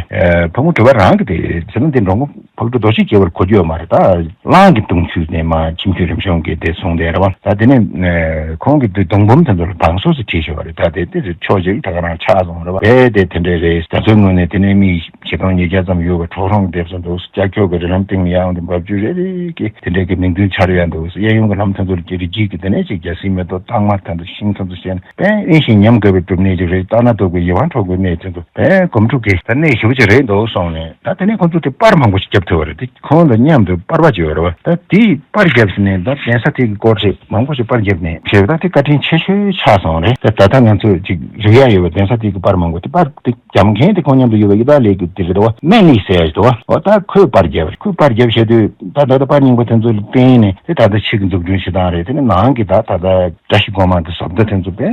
ཕག་མོ་གྲུ་པ་རང་གི་དེ་ཟེར་ན་དེ་འབྲོང་ཕག་གྲུ་རྡོ་རྗེ་རྒྱལ་པོར་གོ་རྒྱུ་ཡོད་མ་རེད། ད་གླང་གི་གདུང་ཁྱུད་ནས་མར་ཁྱིམ་རྒྱུད་རིམ་བྱོན་གྱི་དེ་གསུངས་བསྡད་རེད་བ། ད་དེ་ནས་ཁོང་གི་དེ་གདུང་འབུམ་དེ་ཚོ་ལ་བང་སོ་ཟེར་བྲིས་བཞག་པ་རེད། ད་དེ་དེ་ཕྱོགས་གཅིག་ད་ག་རང་ཆགས་སོང་རེད་བ། དེ་དེ་དེ་འདྲས་རེད། ད་ཚོའི་ངོས་ནས་དེ་ནས་མི་བཞི་སྟོང་ཉིས་བརྒྱ་ཙམ་ཡོད་པ། གྲོག་རོང་འདེབས་སོ་འདུག་ཀྱག་ཀྱོག་གི་རི་ལམ་སྟེང་ནས་ཡང་དེ་འབབ་ཆུ་རེ་རེ་གི་དེ་འདྲས་ཀྱི་མིང་དོན་འཆར་ཡ་འདུག་གཡས་གཡོན་གྱི་ལྷམ་དེ་ཚོ་ལ་རི་རྒྱུད་ཀྱི་དེ་ནས་ཅིག་རྒྱ་སེ་མེ་ཏོག་སྟག་དམར་དེ་ཚོ་ཤིང་དེ་ཚོ་བཤད་ནས་དཔེ་དབེན་ཞིང་ཉམས་དགའ་བའི་སྒྲུབ་གནས་ཅིག་རེད། ལྟ་ན་སྡུག་པའི་ཡིད་དབང་འཕྲོག་པའི་གནས་དེ་ཚོ་དཔེ་སྒོམ་སྒྲུབ་ཀྱི་ད་གནས་ཞེ་པོ་ཅིག་རེད་འདུག་གསུངས་ནས། ད་དེ་ནས་ཁོང་ཚོ་དེ་པར་མང་པོ་ཞིག་བརྒྱབ་ཐུབ་པ་རེད། དེ་ཁོང་དང་མཉམ་དུ་པར་པ་ཅིག་ཡོད་རེད་བ། ད་དེས་པར་བརྒྱབ་ནས་ད་གདན་ས་དེ་གི་སྐོར་ཞིག་མང་པོ་ཞིག་པར་བརྒྱབ་ནས་བྱས་པ། ད་དེ་བཀའ་དྲིན་ཆེ་ཤོས་ཆགས་སོང་རེད། ད་ད་ལྟ་ང་ཚོས་ཅིག་རིག་ཡ་ཡོད་པ་གདན་ས་དེ་གི་པར་མང་པོ་དེ། པར་དེ་རྒྱབ་མཁན་དེ་ཁོང་མཉམ་དུ་ཡོད་པ་ཡི་ད་ལས་ཀྱི་དེ་རེད་བ། སྨན་ལི་ཟེར་ཡ་ཞིག་འདུག་བ། འོ་ད་ཁོས་པར་བརྒྱབ་རེད། ཁོས་པར་བརྒྱབ་བྱས་དུས་ད་ད་ལྟ་པར་རྙིང་པ་དེ་ཚོ་ལ་བརྟེན་ནས་དེ་ད་ལྟ་ཕྱི་གི་འཛུགས་སྐྲུན་བྱེད་སྟངས་རེད། དེ་ནས་ནང་གི་ད་ད་ལྟ་བཀྲ་ཤིས་སྒོ་མང་དེ་བཟོ་ལྟ་དེ་ཚོ་དཔེ་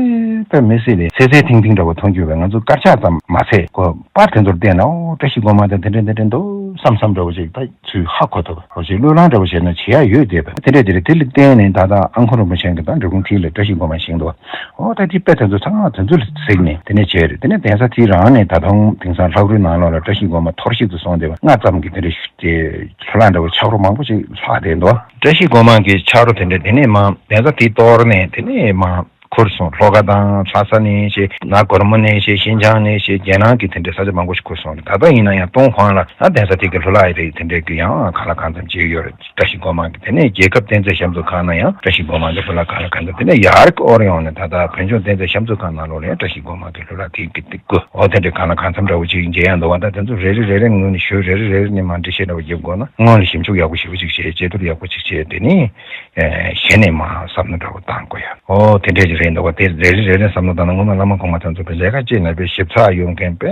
དཔེ་མི་སྲིད་ལས་གསལ་གསལ་ཐིང་ཐིང་འདྲ་བོ་མཐོང་རྒྱུ་བས། ང་ཚོ་དཀར་ཆག་ཙམ་མ་ཟད་ཁོ་པར་དེ་ཚོར་བལྟས་ན་ཨོ་བཀྲ་ཤིས་སྒོ་མང་དེ་དེ་འདྲ་འདི་འདྲ་འདུག་བསམ་བསམ་འདྲ་བོ་ཞིག་ད་ཚུལ་ཧ་གོ་ཐུབ་པ་རོ་ཞིག་བློས་བསླངས་འདྲ་བོ་བྱས་ན་བྱེད་ཡ་ཡོད་བསྡད་པ། དེ་འདྲ་དེ་རེད། དེ་ལ་བརྟེན་ནས་ད་ལྟ་ཨ་ཁུ་རིན་པོ་ཆེ་གིས་ད་འབྲི་གུང་མཐིལ་ལ་བཀྲ་ཤིས་སྒོ་མང་བཞེངས་འདུག་ཨོ་ད་དེ་དཔེ་དེ་ཚོ་ཚང་མ་དེ་ཚོ་ལ་གཟིགས་ནས་དེ་ནས་བྱས་རེད། དེ་ནས་གདན་ས་དེའི་རང་ནས་ད་དུང་དེང་སང་ལྷ་རུའི་ནང་ལོགས་ལ་བཀྲ་ཤིས་སྒོ་མང་འཐོར་ཞིག་ཏུ་སོང་བསྡད་པ། སྔ་ཙམ་གྱི་དེ་འདྲ་ཞིག་དེ་ལྷ་ལྷ་འདྲ་བོ་ཆག་རོ་མང་པོ་ཞིག་ལྷག་བསྡད་འདུག་བཀྲ་ཤིས་སྒོ་མང་གི་ཆག་རོ་དེ་འདྲ་དེ་ནས་མར་གདན་ས་དེ་གཏོར་ནས་དེ་ནས་མར། འཕུར་སོང་། ལྷོ་ཁ་དང་ལྷ་ས་ནས་བྱས། ན་གོར་མོ་ནས་བྱས། ཤིན་ཅང་ནས་བྱས། རྒྱལ་ནང་གི་དེ་འདྲའི་ས་ཆ་མང་པོ་ཞིག་འཕུར་སོང་རེད། ད་ལྟ་ཡིན་ན་ཡང་ཏུན་ཧོང་ལ་ད་གདན་ས་དེ་གི་ལྷུ་ལག་ཡི་རིགས་དེ་འདྲའི་གི་ཡང་གང་ལ་གང་འཚམ་ཅིག་ཡོད་རེད། བཀྲ་ཤིས་སྒོ་མང་གི། དེ་ནས་རྒྱལ་ཁབ་རྟེན་རྫས་བཤམས་མཛོད་ཁང་ན་ཡང་བཀྲ་ཤིས་སྒོ་མང་གི་ལྷུ་ལག་གང་ལ་གང་འཚམ། དེ་ནས་ཡར་གི་ཨོ་རི་ཡོང་ནས་ད་ལྟ་བོད་ལྗོངས་རྟེན་རྫས་བཤམས་མཛོད་ཁང་ནང་ལོགས་ལ་ཡང་བཀྲ་ཤིས་སྒོ་མང་གི་ལྷུ་ལག་དེ་གི་དེ་དགོས། འོ་དེ་འདྲའི་གང་ལ་གང་འཚམ་འདྲ་བོ་ཅིག་མཇལ་ཡ་འདུག་བ། ད་དེ་ཚོ་རེ་རེ་རེ་རེ་ངོས་ནས་ཞུ། རེ་རེ་རེ་རེ་ནས་མར་འགྲེལ་བཤད་འདྲ་བོ་རྒྱབ་དགོས་ན། སྔོན་ལ་ཞིབ་འཇུག་ཡག་པོ་ཞེ་པོ་ཅིག་བྱས། དཔྱད་བསྡུར་ཡག་པོ་ཅིག་བྱས། དེ་ནས་ཨེ་གཞི་ནས་མར་བསམ་བློ་འདྲ་བོ་བཏང་དགོས་ཡ། འོ་དེ་འདྲས་ཅིག་རེད་འདུག་བ། དེ་རེ་རེ་རེ་རེ་བསམ་བློ་བཏང་ན། སྔོན་མ་བླ་མ་གོང་མ་དེ་ཚོ་དཔེ་ལས་ཀ་བྱེད་ནས་དཔེ་ཞིབ་ཚགས་ཡོད་མཁན། དཔེ་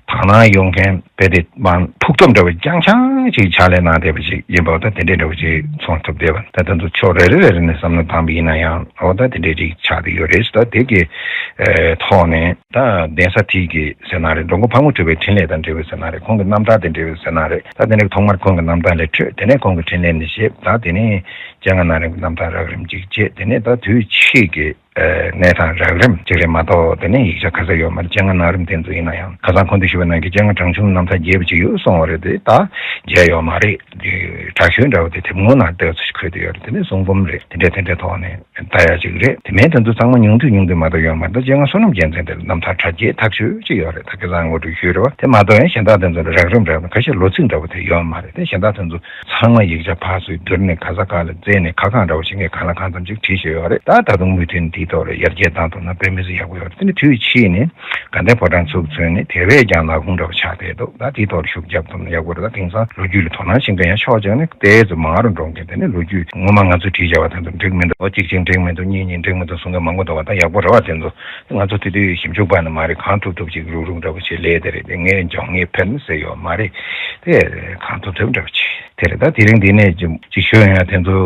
དག་སྣང་ཡོད་མཁན། དཔེ་དེ་མར་ཕུགས་བསམ་འདྲ་བོ་རྐྱང་རྐྱང་ཅིག་ཕྱག་ལས་གནང་བསྡད་པ་ཅིག་ཡིན་པ། ད་དེ་འདྲས་འདྲ་བོ་ཅིག་མཐོང་ཐུབ་བསྡད་པ། ད་དེ་ཚོ་ཕྱོགས་རེ་རེ་རེ་རེ་ནས་བསམ་བློ་བཏང་པ་ཡིན་ན་ཡང་། འོ་ད་དེ་འདྲས་ཅིག་ཆགས་བསྡད་ཡོད་རེད། ད་དེ་གི་ཨེ་ཐོག་ནས། ད་གདན་ས་དེ་གི་ཟེར་ན་རེད། འགྲོ་མགོན་ཕག་མོ་གྲུ་པའི་འཕྲིན་ལས་དང་འབྲེལ་བའི་ཟེར་ན་རེད། ཁོང་གི་རྣམ་ཐར་དང་འབྲེལ་བའི་ཟེར་ན་རེད། ད་དེ་ནས་ཐོག་མར་ཁོང་གི་རྣམ་ཐར་ལས་འཕྲོས། དེ་ནས་ཁོང་གི་འཕྲིན་ལས་ནས་བཤད། ད་དེ་ནས་སྤྱན་སྔ་ན་རིམ་གྱི་རྣམ་ཐར་རགས་རིམ་ཅིག་བྱས། དེ་ནས་ད་དུས་ཕྱིས་ཀྱི་ཨ་གནས་སྟངས་རགས་རིམ་ཅིག་རེད་མ་གཏོགས། དེ་ནས་ཡིག་ཆ་ག་ས་ཡོད་མ་རེད། སྤྱན་སྔ་ན་རིམ་དེ་ཚོ་ཡིན་ན་ཡང་། ཁ་སང་གོང་དུ་ཞུས་པ་ནང་བཞིན་སྤྱན་སྔ་བྲང་ཆུང་རྣམ་ཐར་རྒྱས་པ་ཅིག་ཡོད་གསུངས་པ་རེད་དེ། ད་མཇལ་ཡོད་མ་རེད། དེ་དྲ་ཤོས་འདྲ་བོ་དེ་དེབ་ངོ་ནང་ལྟོས་ཚུལ་འཁོད་དེ་ཡོད་རེད། དེ་ནས་གསུང་འབུམ་རེད། དེ་འདྲ་དེ་འདྲའི་ཐོག་ནས་ལྟ་ཡ་ཅིག་རེད། དེ་མིན་དེ་ཚོ་ཚང་མ་ཉུང་དུ་ཉུང་དུ་མ་གཏོགས་ཡོད་མ་རེད། ད་སྤྱན་སྔ་བསོད་ནམས་རྒྱལ་མཚན་དེ་ལ་རྣམ་ཐར་གྲ་རྒྱས་ཐག་ཆོད་ཅིག་ཡོད་རེད། ད་ཁ་སང་ངོ་སྤྲོད་ཞུས་རེད་བ། དེ་མ་གཏོགས་ཡང་གཞན་དག་དེ་ཚོ་ལ་རགས་རིམ་རགས་རིམ་ཁ་ཤས་ལོ་ཚིགས་འདྲ་བོ་དེ་ཡོད་མ་རེད། དེ་གཞན་དག་དེ་ཚོ་ཚང་མ་ཡིག་ཆ་ཕར་ཚུར་བསྡུར་ནས་ག་ས་ག་ལ་བཙལ་ནས་ཁ་གང་འདྲ་བོ་ཞིག་ངས་གང་ལ་གང་འཚམ་ཅིག་བྲིས་བཞག་ཡོད་རེད། ད་ད་དུང་མུ་མཐུད་འདིའི་ཐོག་ལ་ཡར་རྒྱས་བཏང་ཐུབ་ན་དཔེ་མི་སྲིད་ཡག་པོ་ཡོད་རེད། དེ་ནི་དུས་ཕྱིས་ནས་དགའ་ལྡན་ཕོ་བྲང་ཚུགས་ཚུན་ནས་དེ་བས་ཀྱང་ནག་ཁུང་འདྲ་བོ་ཆགས་བསྡད་འདུག་ད་དེའི་ཐོག་ལ་ཤུགས་རྒྱབ་ཐུབ་ན་ཡག་པོ་རེད། ད་དེང་སང་ལོ་རྒྱུས་ལ་དོ་སྣང་བྱེད་མཁན་ཡང་ཕྱོགས་གཅིག་ནས་ཏོག་ཙམ་མང་རུ་འགྲོ་མཁན། དེ་ནི་ལོ་རྒྱུས་ངོ་མ་ང་ཚོས་བྲིས་བཞག་པ་དེ་ཚོ་འགྲིག་མི་འདུག་འོ་གཅིག་གཅིག་འགྲིག་མི་འདུག་གཉིས་གཉིས་འགྲིག་མི་འདུག་གསུང་མཁན་མང་པོ་འདུག་བ། ད་ཡག་པོ་རེད་བ། དེ་ཚོ་ང་ཚོ་དེ་དུས་ཞིབ་འཇུག་པ་ནི་མ་རེད། གང་ཐུབ་ཐུབ་ཅིག་རུག་རུག་འདྲ་བོ་ཞིག་ལས་དེ་རེད། དེ་ངས་འཇོག་ངས་ཕེབས་ཟེར་ཡོད་མ་རེད། དེ་གང་ཐུབ་ཐུབ་འདྲ་བོ་ཅིག་དེ་རེད། ད་དེ་རིང་འདི་ནས་ཅིག་ཅིག་ཞུ་ཡོང་ཡ་དེ་ཚོ་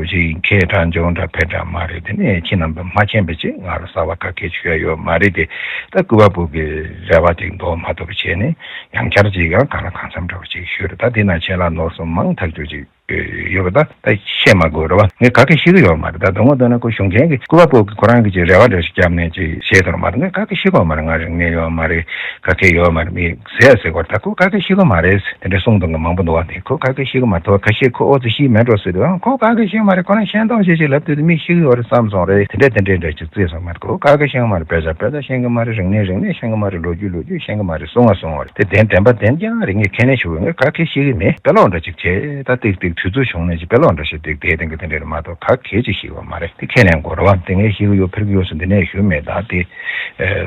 ཅིག་མཁས་དྲགས་འཇོན་དྲགས་ཕལ་དྲགས་མ་རེད། དེ་ནས་ཁྱེད་རྣམ་པས་མ་མཁྱེན་པ་ཅིག་ང་རང་གསར་པ་ག་གེ་ཞུ་ཡ་ཡོད་མ་རེད་དེ། ད་སྐུ་པར་པོ་གི་རེ་བ་ཅིག་འདོར་མ་ཐུབ་པ་བྱས་ནས་ཡང་བསྐྱར་ཅིག་ཡང་གང་ལ་གང་འཚམ་འདྲ་བོ་ཅིག་ཞུས་རེད། ད་དེ་ན་ཆད་ལ་ནོར་སོང་མང་ཐག་ཆོད་ཅིག་ཡོད་པ་ད་ད་བཤད་མ་དགོས་རེད་བ། ངས་ག་གེ་ཤེས་ཀྱི་ཡོད་མ་རེད། ད་དོན་ངོ་དོན་ན་ཁོ་ཞུ་མཁན་གྱི་སྐུ་པར་པོ་གི་ཁོ་རང་གི་ཅིག་རེ་བ་འདྲ་ཞིག་བརྒྱབ་ནས་ཅིག་བཤད་དོ་མ་རེད། ངས་ག་གེ་ཤེས་ཀྱི་ཡོད་མ་རེད། ང་རིག་གནས་ཡོད་མ་རེད། ག་གེ་ཡོད་མ་རེད། མི་ཟས་ཟེར་བར་ད་ཁོ་ག་གེ་ཤེས་ཀྱི་མ་རེད། དེ་འདྲ་གསུང་མདོང་གི་མང་པོ་འདུག་བ། དེ་ཁོ་ག་གེ་ཤེས་ཀྱི་མ་རེད། ཁ་ཤས་ཁོ་ཨོ་ཙི་ཤེས་མེད་འགྲོ་ཟེར་དུས། ཁོ་ག་གེ་ཤེས་མ་རེད། ཁོ་རང་ཤེས་མདོག་བྱེད་བྱེད་ལབ་དུས་མི་ཤེས་ཀྱི་ཡོད་རེད་བསམ་སོང་རེད། དེ་འདྲ་དེ་འདྲ་འདྲ་ཅིག་བརྩིས་སོང་མ་རེད། ཁོ་ག་གེ་ཤེས་ཀྱི་མ་རེད། དཔེ་ཆ་དཔེ་ཆ་ཤེས་ཀྱི་མ་རེད། རིག་གནས་རིག་གནས་ཤེས་ཀྱི་མ་རེད། ལོ་རྒྱུས་ལོ་རྒྱུས་ཤེས་ཀྱི་མ་རེད། གསུང་བ་གསུང་བ་རེད། དེ་བདེན་བདེན་པ་བདེན། ཀྱང་རིག་གནས་ཁས་ལེན་ཞུ་དགོས། ངས་ག་གེ་ཤེས་ཀྱི་མེད། དཔེ་ཀློག་འདྲ་ཅིག་བྱས། ད་ཏིག་ཏིག་དུས་ཚོད་བྱུང་ནས་ཅིག་དཔེ་ཀློག་འདྲ་ཞིག་ཏིག་དེ་དེང་གི་དེ་འདྲ་རེད་མ་གཏོགས་ག་གེ་ཅིག་ཤེས་ཀྱི་མ་རེད། དེ་ཁས་ལེན་དགོས་རེད་བ། དེ་ངས་ཤེས་ཀྱི་ཡོད་ཕེར་གྱི་ཡོད་ཟེར་འདི་ནས་ཞུས་མེད། ད་དེ་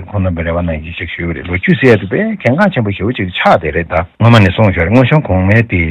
ཁོང་རྣམ་པའི་རེ་བ་ནང་བཞིན་ཞིག་ཞུས་པ་རེད། ལོ་རྒྱུས་ཟེར་ཡ་དེ་དཔེ་གལ་འགངས་ཆེན་པོ་ཞེ་པོ་ཅིག་ཆགས་བསྡད་རེད། ད་སྔོན་མ་ནས་གསུངས་ཞོར་རེད། སྔོན་བྱོན་གོང་མའི་དེ་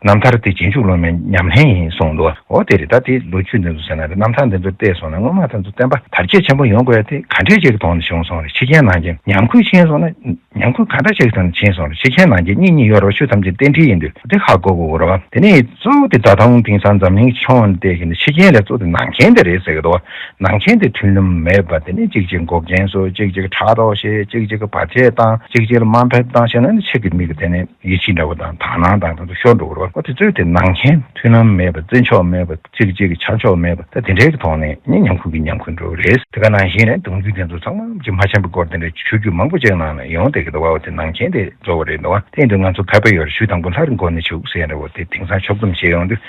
རྣམ་ཐར་དེ་རྗེས་འཇུག་སློབ་མའི་ཉམས་ལེན་ཡིན་གསུངས་འདུག་འོ་དེ་རེད། ད་དེ་ལོ་རྒྱུས་འདི་ཚོ་ཟེར་ན་རེད། རྣམ་ཐར་འདི་ཚོ་བལྟས་སོང་ན་སྔོན་མ་དེ་ཚོ་བསྟན་པ་དར་རྒྱས་ཆེན་པོ་ཡོང་དགོས་ཡ་དེ་ག་འདྲས་ཅིག་གི་ཐོག་ནས་བྱུང་སོང་རེད། ཕྱི་རྒྱལ་ནང་རྒྱལ་ཉམས་ཁུལ་ཕྱིན་སོང་ན། ཉམས་ཁུལ་ག་འདྲ་ཞིག་དང་ཕྱིན་སོང་རེད། ཕྱི་རྒྱལ་ནང་རྒྱལ་གཉིས་གཉིས་ཡོད་རེད་བ། ཆོས་ཐམས་ཅད་རྟེན་འབྲེལ་ཡིན་དུས་དེ་ཧ་གོ་དགོས་རེད་བ། དེ་ནས་གཙོ་བོ་དེ་ད་ལྟ་དེང་སང་འཛམ་གླིང་ཁྱོན་བལྟས་ཤིང་ཕྱི་རྒྱལ་ལ་གཙོ་བོ་དེ་ནང་རྐྱེན་དེ་རེད་ཟེར་གི་འདུག་ནང་རྐྱེན་དེ་མཐུན་ལམ་མེད་པ། དེ་ནས་གཅིག་གཅིག་འགོག་རྐྱེན་བཟོ། གཅིག་གཅིག་ཕྲག་དོག་བྱེད། གཅིག་གཅིག་བར་ཆད་བཏང་། གཅིག་གཅིག་ལ་དམའ་འབེབས་བཏང་བྱས་ན་ནི་ཕྱི་གི་མི་གི་དེ་ནས་ཡིད་ཆེས་འདྲ་བོ་དང་དག་སྣང་དང་དེ་ཚོ་ཤོར་འགྲོ་གི་རེད་བ། དེ་ཚོས་དེ་ནང་རྐྱེན་མཐུན་ལམ་མེད་པ། བརྩི་འཇོག་མེད་པ། གཅིག་གཅིག་གི་ཆ་འཇོག་མེད་པ། ད་དེ་འདྲའི་གི་ཐོག་ནས་ནི་ཉམས་ཁུལ་གྱི་ཉམས་ཁུལ་འགྲོ་གི་རེད། དེ་ག་ནང་བཞིན་རེད། གདུང་རྒྱུད་དེ་ཚོ་ཚང་མ་ཅིག་མ་ཆེན་པོའི་སྐོར་དེ་འདྲ་ཆོས་བརྒྱུད་མང་པོ་ཅིག་ནང་ནས་ཡོང་བསྡད་ཀྱི་འདུག་བ། དེ་ནང་རྐྱེན་དེ་གཙོ་བོ་རེད་འདུག་བ། དེ་ཡིན་དུས་ང་ཚོ་ཁ་དཔེ་ཡོད་རེད། ཆོས་དང་པོ་ལྷ་རུ་འགོད་ནས་བྱུག་ཟེར་འདྲ་བོ་དེ་དེང་སང་ཕྱོགས་བསྡོམས་བྱས་ཡོང་དུས།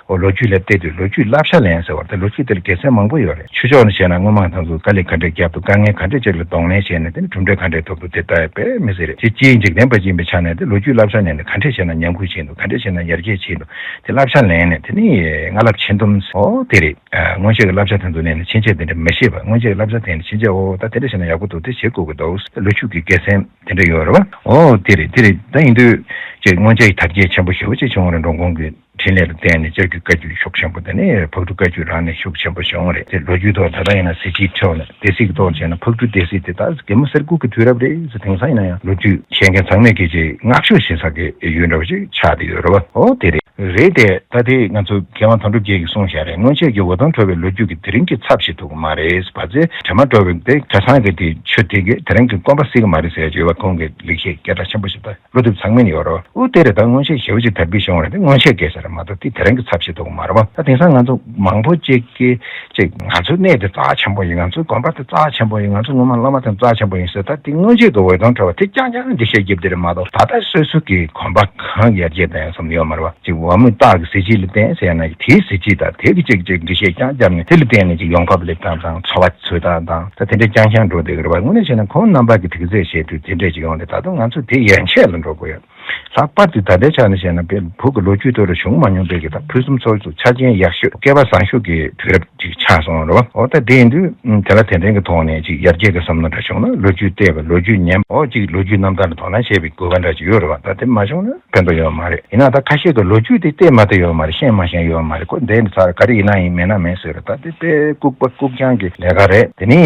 འོ་ལོ་རྒྱུས་ལ་བལྟས་དུས་ལོ་རྒྱུས་བསླབ་བྱ་ལེན་ཟེར་བ་དེ། ལོ་རྒྱུས་དེ་ལ་དགེ་མཚན་མང་པོ་ཡོད་རེད། ཆོས་ཕྱོགས་ནས་བྱས་ན་སྔོན་མ་དེ་ཚོ་དཀའ་ལས་ག་འདྲས་བརྒྱབ་འདུག་དཀའ་ངལ་ག་འདྲས་ཅིག་ལ་གདོང་ལེན་བྱས་ནས་དེ་ནས་གྲུབ་འབྲས་ག་འདྲས་ཐོབ་འདུག་དེ་ལྟ་ཡ་དཔེ་མི་སྲིད་རེད། དེ་སྤྱིའི་འཇིག་རྟེན་པ་ཅིག་ཡིན་པའི་ཆ་ནས་དེ་ལོ་རྒྱུས་བསླབ་བྱ་ལེན་ནས་ག་འདྲས་བྱས་ན་ཉམས་རྒུད་ཕྱིན་འདུག་ག་འདྲས་བྱས་ན་ཡར་རྒྱས་ཕྱིན་འདུག་དེ་བསླབ་བྱ་ལེན་ནས་དེ་ནས་སྔ་རླབས་ཕྱིན་སྡོམ། འོ་དེ་རེད། སྔོན་ཆད་ཀྱི་བསླབ་བྱ་དེ་ཚོ་ལེན་ནས་ཕྱིན་ཆད་དེ་འདྲ་མི་བྱེད་པ། སྔོན་ཆད་ཀྱི་བསླབ་བྱ་དེ་ནས་ཕྱིན་ཆད་འོ་ད་དེ་འདྲ་བྱས་ན་ཡག་པོ་འདུག་དེ་བྱེད་དགོས་ཀྱི་འདུག་ལོ་རྒྱུས་ཀྱི་དགེ་མཚན་དེ་འདྲ་ཡོད་རེད་བ། འོ་དེ་རེད། དེ་རེད། ད་ཡིན་དུས་ཅིག་སྔོན་ཆད་ཀྱི་དར་རྒྱས་ཆེན་པོ་ཞེ་པོ་ཅིག་བྱུང་བ་རེད། འགྲོ་མགོན་གྱི་འཕྲིན་ལས་ལ་བརྟེན་ནས་ལྕགས་ཀྱུ་བཀའ་བརྒྱུད་ཤུགས་ཆེན་པོ། དེ་ནས་ཕག་གྲུ་བཀའ་བརྒྱུད་རང་ནས་ཤུགས་ཆེན་པོ་བྱུང་བ་རེད། དེ་ལོ་རྒྱུས་ཐོག་ད་ལྟ་ཡིན་ན་གཟི་བརྗིད་ཐོག་ནས་སྡེ་སྲིད་ཀྱི་ཐོག་བྱས་ན་ཕག་གྲུ་སྡེ་སྲིད་དེ་ད་རྒན་མོ་གསེར་སྐུ་གི་དུས་རབས་རེད་ཟེར། དེང་སང་ཡིན་ན་ཡང་ལོ་རྒྱུས་ཤེས་མཁན་ཚང་མས་ཀྱི་ཅིག་བསྔགས་བརྗོད་བྱེད་ས་གི་ཡུལ་འདྲ་བོ་ཅིག་ཆགས་བསྡད་ཡོད་རེད་བ། འོ་དེ་རེད། རེད་དེ། ད་དེ་ང་ཚོ་མཁས་དབང་དོན་གྲུབ་རྒྱལ་གྱིས་གསུངས་བཞག་རེད། སྔོན་ཆད་ཀྱི་འོད་སྟོང་འཕྲོ་བའི་ལོ་རྒྱུས་ཀྱི་དེ་རིང་གི་ཚབ་ཞིག་ཐུག་གི་མ་རེད། བ་ཚེ་དྲི་མ་བྲོ་བའི་དེ་གྲྭ་ཚང་གི་དེ་ཆོས་དེ་གི་དེ་རིང་གི་སྐོམ་པ་སེལ་གི་མ་རེད་ཟེར་ཡ་ཅིག་ཡོད་པ། ཁོང་གི་ལེགས་བཤད་སྐད་གྲགས་ཆེན་པོ་ཞིག་ད་བློ་གཏད་ཚང་མས་ནི་ཡོད་རོགས། འོ་དེ་རེད། ད་སྔོན་ཆད་ཞེ་པོ་ཅིག་དར་རྒུད་བྱུང་བ་རེད། དེ་སྔོན་ཆད་སྐད་ཆ་རེད། མ་གཏོགས་དེ་དེ་རིང་གི་ཚབ་བྱེད་ཐུབ་ཀྱི་མ་རེད་པ། ད་དེང་སང་ང་ཚོ་མང་པོ་ཅིག་གིས་ཅིག་ང་ཚོའི་གནས་དེ་རྩ་ཆེན་པོ་ཡིན། ང་ཚོའི་དགོན་པ་དེ་རྩ་ཆེན་པོ་ཡིན། ང་ཚོ་སྔོན་མ་བླ་མ་དེ་རྩ་ཆེན་པོ་ཡིན་ཟེར། ད་དེ་མངོན་བརྗོད་ཀྱི་འོད་སྟོང་འཕྲོ་བ་དེ་རྐྱང་རྐྱང་འགྲེལ་བཤད་རྒྱབ་དེ་རེད་མ་གཏོགས། ད་ལྟ་སོ་སོ་གི་གོམ་པ་གང་ཡར་རྒྱས་བཏང་ཡོད་བསམ་ཡོད་མ་རེད་པ། ཅིག་བ་མོའི་སྟག་གི་གཟི་བརྗིད་ལ་བརྟེན་ཟེར་ན་དེའི་གཟི་བརྗིད་དང་དེ་གི་ཅིག་ཅིག་འགྲེལ་བཤད་རྐྱང་བརྒྱབ་ནས་དེ་ལ་བརྟེན་ནས་ཅིག་ཡོང་འབབ་སླེབས་སྟངས་དང་འཚོ་བ་ཚོས་སྟངས་དང་ད་དེ་འདྲ་རྐྱང་རྐྱང་འགྲོ་བསྡད་ཀྱི་རེད་པ། དངོས་གནས་བྱས་ན་ཁོང་རྣམ་པ་གི་དུས་ཚོད་བྱས་དུས་དེ་འདྲས་ཅིག་ཡོང་དུས་ད་དུང་ང་ཚོ་དེ་ཡན་ཆད་ལ་འགྲོ་དགོས་ཡོད། ལྷག་པར་དུ་ད་ལྟའི་ཆ་ནས་བཤད་ན་བོད་ཀྱི་ལོ་རྒྱུས་ཐོག་ལ་བྱུང་མ་མྱོང་པའི་གི་ད་ཕུན་སུམ་ཚོགས་སུ་ཆ་རྐྱེན་ཡག་ཤོས་སྐལ་བ་བཟང་ཤོས་ཀྱི་དུས་རབས་ཅིག་ཆགས་སོང་རེད་བ། འོ་ད་དེ་ཡིན་དུས་དེ་ལ་དེ་འདྲའི་གི་ཐོག་ནས་ཅིག་ཡར་རྒྱས་ཀྱི་བསམ་བློ་འདྲ་བྱུང་ན་ལོ་རྒྱུས་བལྟས་པ་ལོ་རྒྱུས་ཉན་པ་འོ་ཅིག་ལོ་རྒྱུས་རྣམ་ཐར་ལ་དོ་སྣང་བྱེད་པའི་དགོས་པ་འདྲ་ཅིག་ཡོད་རེད་བ། ད་དེ་མ་བྱུང་ན་ཕན་ཐོགས་ཡོད་མ་རེད། ཡིན་ན་ད་ཁ་ཤས་ཀྱི་ལོ་རྒྱུས་དེ་བལྟས་མ་བལྟས་ཡོད་མ་རེད། ཤེས་མ་ཤེས་ཡོད་མ་རེད། ཁོ་འདས་ནས་ཚར་ག་རེ་ཡིན་ན་ཡིན་མེད་ན་མེད་ཟེར་རེད། ད་དེ་དཔེ་ལྐུགས་པ་ལྐུགས་རྐྱང་གི་ལས་ཀ་རེད། དེ་ནི་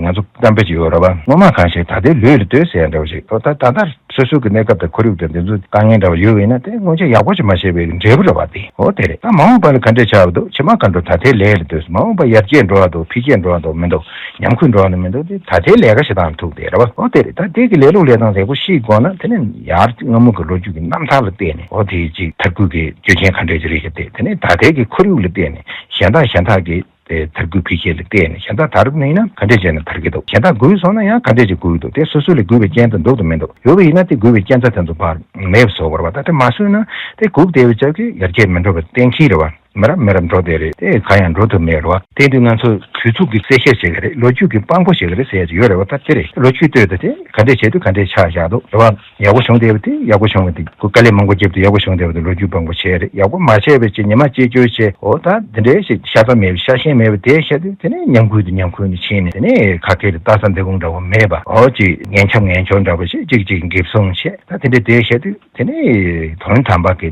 ང་ཚོ་གཏམ་དཔེ་ཅིག་ཡོད་རེད་བ། སྔོན་མ་གང་ཞིག་ད་ལྟའི་ལུས་ལ་ལྟོས་ཟེར་ཡ་འདྲ་བོ་ཞིག་འོ་ད་ད་ལྟ་སོ་སོ་གི་གནས་སྐབས་དང་ཁོར་ཡུག་དང་དེ་ཚོ་དཀའ་ངལ་འདྲ་བ་ཡོད་པ་ཡིན་ན་དེ་སྔོན་ཆད་ཡག་པོ་ཅིག་མ་བྱས་པའི་འབྲས་བུ་རེད་བ། དེ་འོ་དེ་རེད། ད་མ་འོངས་པ་ལ་ག་འདྲས་ཆགས་འདུག་ཕྱི་མ་ག་འགྲོ། ད་ལྟའི་ལས་ལ་ལྟོས། མ་འོངས་པ་ཡར་རྒྱས་འགྲོ་བ་འདུག་འཕེལ་རྒྱས་འགྲོ་བ་འདུག་མི་འདུག་ཉམས་རྒུད་འགྲོ་བ་འདུག་མི་འདུག་དེ་ད་ལྟའི་ལས་ཀ་བྱེད་སྟངས་ཐུག་བསྡད་རེད་བ། འོ་དེ་རེད། ད་དེ་གི་ལས་ལུགས་ལས་སྟངས་ལེགས་པོ་ཤེས་དགོས་ན་དེ་ནི་ཡར་སྔ་མོ་གི་ལོ་རྒྱུས་ཀྱི་རྣམ་ཐར་ལ་བལྟས་ནས་འོ་དེ་ཅིག་དར་རྒུད་ཀྱི་རྒྱུ་རྐྱེན་ག་འདྲས་ཅིག་རེད་ཤག་དེ་དེ་ནི་ད་ལྟའི་གི་ཁོར་ཡུག་ལ་བལྟས་ནས་གཞན་དག་གཞན་དག་གི་དེ་དར་རྒུད་འཕེལ་རྒྱས་ལ་བལྟས་ནས་གཞན་དག་དར་མེད་ན་ག་འདྲས་བྱས་ན་དར་གྱི་འདུག་གཞན་དག་རྒུད་སོང་ན་ཡང་ག་འདྲས་ཅིག་རྒུད་འདུག་དེ་སོ་སོ་ལ་རྒུད་པའི་རྐྱེན་རྩ་འདུག་དང་མི་འདུག་ཡོད་པ་ཡིན་ན་དེ་རྒུད་པའི་རྐྱེན་རྩ་དེ་ཚོ་ཕར་མེད་པ་བཟོ་དགོས་རེད་བ། ད་དེ་མ་བཟོས་ན་དེ་སྒུག་བསྡད་པའི་ཆ་གི་ཡར་རྒྱས་མི་འགྲོ་བའི་གཏན་འཁེལ་རེད་བ། མི་རབས་མི་རབས་འགྲོ་བསྡད་རེད། དེ་གང་ཡང་འགྲོ་ཐུབ་མེད་རེད་བ། དེ་དུས་ང་ཚོ་དུས་ཚོད་ཀྱི་གསལ་བཤད་བྱེད་ཀྱི་རེད། ལོ་རྒྱུས་ཀྱི་དཔང་པོ་བྱེད་ཀྱི་རེད་ཟེར་ཡ་ཅིག་ཡོད་རེད་བ། ད་དེ་རེད། ལོ་རྒྱུས་ལྟོས་ད་དེ་ག་འདྲས་བྱས་དུས་ག་འདྲས་ཆགས་བཞག་འདུག་རེད་བ། ཡག་པོ་བྱུང་བསྡད་པ་དེ་ཡག་པོ་བྱུང་བ་དེ་ཁོ་དཀའ་ལས་མང་པོ་བརྒྱབ་དུས་ཡག་པོ་བྱུང་བསྡད་པ་དེ་ལོ་རྒྱུས་དཔང་པོ་བྱས་རེད། ཡག་པོ་མ་བྱས་པའི་ཅིག་ཉི་མ་སྐྱེལ་སྐྱོལ་བྱས་འོ་ད་དེ་འདྲའི་ཞིག་ཤ་ཚ་མེད་པའི་ཤ་ཞེན་མེད་པའི་དེ་བཤད་དུས་དེ་ནས་ཉམས་རྒུད་དུ་ཉམས་རྒུད་ནས་ཕྱིན་ནས་དེ་ནས་ཁ་སྐད་དུ་ལྟ་ས་འདི་གུང་འདྲ་བོ་མེད་པ་འོ་ཅིག་ངན་ཁྱབ་ངན་ཁྱོར་འདྲ་བོ་ཞིག་ཅིག་ཅིག་འགེབས་སྲུང་བྱས་ད་དེ་འདྲའི་དེ་བཤད་དུས་དེ་ནས་དོན་དམ་པ་གི་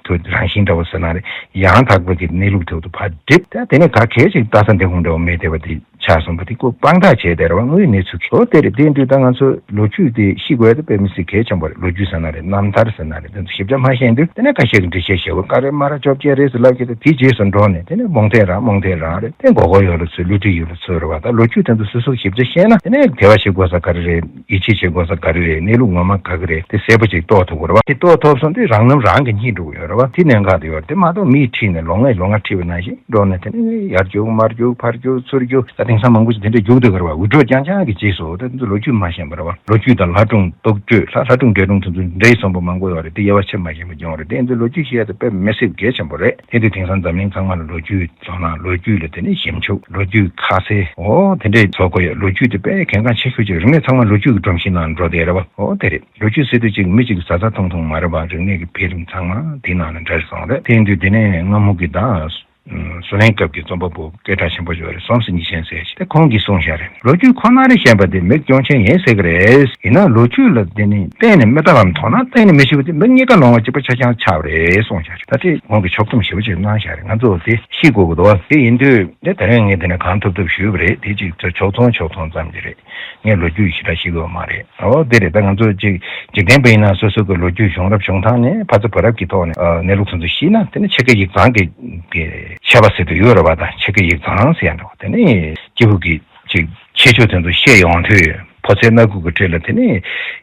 དུ་རང་བཞིན་འདྲ་བོ་ཟེར་ན་རེད། ཡང་དག་པའི་གི་གནས་ལུགས་ཐོག་ཏུ་ཕར་སྒྲིབ་ད་དེ་ནས་ག་གལ་ཅིག་ལྟ་ས་འདི་གུང་འདྲ་བོ་མེད་བསྡད་པ་དེ་ཆགས་སོང་བ་དེ་ཁོ་དཔང་རྟགས་བྱས་བསྡད་རེད་བ། དངོས་ཡོད་གནས་ཚུལ་གྱི་འོ་དེ་རེད། དེ་ཡིན་དུས་ད་ང་ཚོ་ལོ་རྒྱུས་དེ་ཤེས་དགོས་ཡ་དེ་དཔེ་མི་སྲིད་གལ་ཆེན་པོ་རེད། ལོ་རྒྱུས་ཟེར་ན་རེད། རྣམ་ཐར་ཟེར་ན་རེད། དེ་ཚོ་ཞིབ་ཆ་མ་ཤེས་དུས་དེ་ནས་ཁ་ཤས་ཀྱི་འགྲེལ་བཤད་བྱེད་དགོས་ག་རེ་མ་ར་བཅོ་བརྒྱད་རེད་ཟེར་ལབ་ཀྱི་འདུག་དེའི་རྗེས་སུ་འགྲོ་ནས་དེ་ནས་རྨོངས་དད་རང་རྨོངས་དད་རང་རེད། དེ་མགོ་སྐོར་ཡོད་ལ་ཚུད་བསླུ་བྲིད་ཡོད་ལ་ཚུད་རེད་བ། ད་ལོ་རྒྱུས་དེ་ཚོ་སོ་སོ་ཞིབ་ཆ་ཤེས་ན་དེ་ནས་དེ་བ་བྱེད་དགོས་ས་ག་རེ་རེད། ཡིད་ཆེས་བྱེད་དགོས་ས་ག་རེ་རེད། གནས་ལུགས་ངོ་མ་ག་གི་རེད། དེ་གསལ་པོ་ཅིག་རྟོགས་ཐུབ་དགོས་རེད་བ། དེ་རྟོགས་ཐུབ་སོང་དུས་རང་རྣམ་རང་གི་གཉིད་འགྲོ་གི་ཡོད་རེད་བ། དེ་གནད་འགག་དེ་ཡོད་རེད། དེ་མ་གཏོགས་མིས་ཁྲིད་ནས་ལོ་ལྔའི་ལོ་ལྔ་ཁྲིད་པ་ནང་བཞིན་འགྲོ་ནས་དེ་ནས་ཡར་རྒྱུག་མར་རྒྱུག་ཕར་རྒྱུག་ཚུར་རྒྱུག་ད་དེང་སང་མང་པོ་ཞིག་དེ་འདྲ་རྒྱུག་བསྡད་ཀྱི་རེད་བ། འུར་སྒྲོག་རྐྱང་རྐྱང་གི་རྗེས་སུ་དེ་ཚོ་ལོ་རྒྱུས་མ་ཤེས་པ་རེད་བ། ལོ་རྒྱུས་དང་ལྷ་སྒྲུང་རྟོགས་བརྗོད་ལྷ་ལྷ་སྒྲུང་འདྲེ་སྒྲུང་དེ་ཚོ་འདྲེ་ཡི་བསམ་པ་མང་པོ་ཡོད་རེད། དེ་དབྱེ་བ་ཕྱེ་མ་ཤེས་པ་ཀྱང་རེད། དེ་ཚོ་ལོ་རྒྱུས་ཤེས་ཡ་དེ་དཔེ་མི་སྲིད་གལ་ཆེན་པོ་རེད། དེ་དུས་དེང་སང་འཛམ་གླིང་ཚང་མ་ལ་ལོ་རྒྱུས་ལོ་ན་ལོ་རྒྱུས་ལ་དེ་ནས་ཞིབ་འཇུག་ལོ་རྒྱུས་ཁ་གསལ་འོ་དེ་འདྲས་བཟོ་དགོས་ཡོད། ལོ་རྒྱུས་དེ་དཔེ་གལ་འགངས་ཆེ་ཤོས་ཅིག་རིག་གནས་ཚང་མ་ལོ་རྒྱུས་ཀྱི་སྒྲོམ་གཞི་ནང་འགྲོ་བསྡད་རེད་བ། འོ་དེ་རེད། ལོ་རྒྱུས་ཟེར་དུས་ཅིག་མི་གཅིག་གིས་བཟའ་ཚང་འཐུང་འཐུང་མ་རེད་བ། རིག་གནས་ཀྱི་འཕེལ་རིམ་ཚང་མ་དེའི་ནང་ནས་འདྲ་རེ་སོང་རེད། དེ་ཡིན་དུས་དེ་ནས་སྔ་མོ་གི་ད་བསོད་གླིང་སྐབས་ཀྱི་རྩོམ་པ་པོ་སྐད་གྲགས་ཆེན་པོ་ཞིག་ཡོད་རེད། སོམ་སི་ཉི་ཤན་ཟེར་ཞིག་དེ་ཁོང་གིས་གསུངས་བཞག་རེད། ལོ་རྒྱུས་ཁོ་ན་རེ་ཤེས་པ་དེ་མིག་སྐྱོན་ཅན་ཡིན་ཟེར་གི་རེད། ཡིན་ན་ལོ་རྒྱུས་ལ་དེ་ནི་གཏན་ནས་མི་ལྟ་བའམ་མཐོང་ན་གཏན་ནས་མི་ཤེས་པ་དེ་མི་གཉིས་ཀ་ལོང་བ་གཅིག་པ་ཆ་ཆང་ཆགས་པ་རེད་གསུངས་བཞག་རེད། ད་དེ་ཁོང་གིས་ཕྱོགས་བསྡོམས་ཞེ་པོ་ཅིག་གནང་བཞག་རེད། ང་ཚོ་དེ་ཤེས་དགོས་ཀྱི་འདུག་བ། དེ་ཡིན་དུས་དེ་ད་རེས་ངས་དེ་ནས་གང་ཐུབ་ཐུབ་ཞུས་པ་རེད། དེ་ཅིག་ཕྱོགས་མཚུངས་ཕྱོགས་མཚུངས་ཙམ་གྱི་རེད། ངས་ལོ་རྒྱུས་ཞེ་དྲག་ཤེས་ཀྱི་ཡོད་མ་རེད། འོ་དེ་རེད། ད་ང་ཚོ་ཅིག་འཇིག་རྟེན་པ་ཡིན་ན་སོ་སོ་གི་ལོ་རྒྱུས་བྱུང་རབས་བྱུང་སྟངས་ནས་ཕ་ཚ་བུ་རབས་ཀྱི་ཐོག་ནས་ཨ་གནས་ལུགས་ཚོ་ཚོ་ཤེས་ན་དེ་ནས་ཕྱེད་ཀ་ཡིག་ཚང་གི་གི་ཆད་པ་ཟེར་དུ་ཡོད་རེད་བ། ད་ཕྱེད་ཀ་ཡིག་ཚང་ཟེར་ཡ་འདྲ་བ། དེ་ནས་སྐྱེས་བུ་གི་ཅིག་ཁྱད་ཆོས་དེ་ཚོ་ཤེས་ཡོང་དུས་ཕོ་ཚོད་སྣ་ཁུག་གི་ཁྲོད་ལ་དེ་ནས་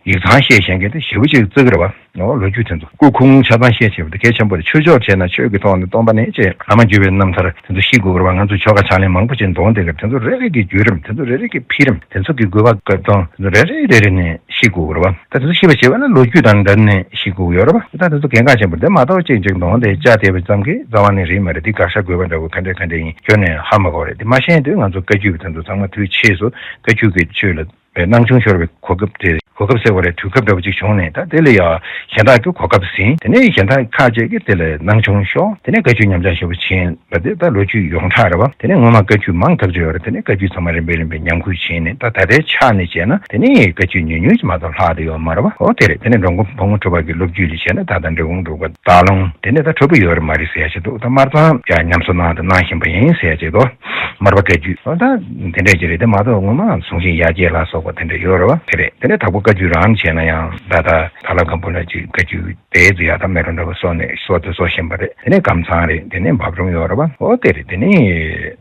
ཡིག་ཚང་ཤེས་ཤེས་མཁན་དེ་ཞེ་པོ་ཅིག་བརྩི་གི་རེད་བ། འོ་ལོ་རྒྱུས་དེ་ཚོ་སྐུ་ཁུངས་ཆ་ཚང་ཤེས་བྱས་པ་དེ་གལ་ཆེན་པོ་རེད། ཆོས་ཕྱོགས་བྱས་ན་ཆོས་ཀྱི་ཐོག་ནས་སྟོན་པ་ནས་ཅེས་བླ་མ་བརྒྱུད་པའི་རྣམ་ཐར་དེ་ཚོ་ཤེས་དགོས་ཀྱི་རེད་བ། ང་ཚོ་ཆོལ་ཁ་ཕྱག་ལེན་མང་པོ་ཅིག་འདོན་བསྡད་ཀྱི་རེད། དེ་ཚོ་རེ་རེ་གི་བརྒྱུད་རིམ་དེ་ཚོ་རེ་རེ་གི་འཕེལ་རིམ་དེ་ཚོ་གི་དགོས་པ་དཀའ་སྡུག་དེ་ཚོ་རེ་རེ་རེ་རེ་ནས་ཤེས་དགོས་ཀྱི་རེད་བ། ད་དེ་ཚོ་ཤེས་པ་བྱེད་པ་ན་ལོ་རྒྱུས་དང་འབྲེལ་ནས་ཤེས་དགོས་ཀྱི་ཡོད་རེད་བ། ད་དེ་ཚོ་གལ་འགངས་ཆེན་པོ་རེད། དེ་མ་གཏོགས་ཅིག་ཅིག་འདོན་དེ་བཅའ་བསྡད་པ་ཙམ་གྱིས་རྩ་བ་ནས་རེད་མ་རེད། དེ་དགག་བཞག་དགོས་པ་འདྲ་བོ་ག་འདྲས་ག་འདྲས་ཡིན་ཁྱོན་ནས་ཧ་མ་གོ་རེད། དེ་མ་ཤེས་དུས་ང་ཚོ་བཀའ་བརྒྱུད་པ་དེ་ཚོ་ཚང་མ་དུས་ཕྱིས་སུ་བཀའ་བརྒྱུད་ཀྱི་ཆོས་ལ་སྣང་ཆུང་ཤོར་བའི་གོ་སྐབས་དེ་གོ་སྐབས་ཟེར་བ་རེད། དུས་སྐབས་འདྲ་བོ་ཅིག་བྱུང་ནས་ད་དེ་ལ་ཡང་གཞན་དག་གི་གོ་སྐབས་ཟིན། དེ་ནས་གཞན་དག་ཁ་ཅིག་གིས་དེ་ལ་སྣང་ཆུང་ཤོར། དེ་ནས་བཀའ་བརྒྱུད་ཉམས་ཆག་ཞེ་པོ་ཕྱིན་པ་དེ་ད་ལོ་རྒྱུས་ཡོངས་གྲགས་རེད་བ། དེ་ནས་སྔོན་མ་བཀའ་བརྒྱུད་མང་ཐག་ཆོད་ཡོད་རེད། དེ་ནས་བཀའ་བརྒྱུད་ཚང་མ་རིམ་པས་རིམ་པས་ཉམས་རྒུད་ཕྱིན་ནས་ད་ད་ལྟའི་ཆ་ནས་བྱས་ན་དེ་ནས་བཀའ་བརྒྱུད་ཉུང་ཉུང་ཅིག་མ་གཏོགས་ལྷག་བསྡད་ཡོད་མ་རེད་བ། འོ་དེ་རེད། དེ་ནས་འགྲོ་མགོན་ཕོ་མོ་གྲུ་པ་གི་སློབ་བརྒྱུད་ལ་བྱས་ན་ད་ལྟ་འབྲི་གུང་འབྲུག་པ་སྟག་ལུང་དེ་ནས་ད་འཕྲོ་བུ་ཡོད་རེད་མ་རེད་ཟེར་ཡ་ཞིག་འདུག་ད་སྨར་ཚང་ཡང་ཉམས་གསོ་གནང་དང་གནང་བཞིན་པ་ཡིན་ཟེར་ཡ་ཅིག་འདུག་སྨར་པ་བཀའ་བརྒྱུད་ད་དེ་འདྲས་ཅིག་རེད། དེ་མ་གཏོགས་ངོ་མ་གཟུངས་ཆེན་ཡར་རྒྱས་ལ་སོགས་པ་དེ་འདྲས་ཡོད་རེད་བ། དེ་རེད། དེ་ནས་དྭགས་པོ་ བཀའ་བརྒྱུད་རང་བྱས་ན་ཡང་ད་ལྟ་དྭགས་ལྷ་སྒམ་པོ་ལ་ཅིག་བཀའ་བརྒྱུད་དེའི་ཙི་ཡ་ད་མེ་རོ་འདྲ་བོ་གསོ་ནས་གསོ་དུ་གསོ་བཞིན་པ་རེད། དེ་ནས་ཀམ་ཚང་རེད། དེ་ནས་འབབ་རུམ་ཡོད་རེད་བ། འོ་དེ་རེད། དེ་ནས་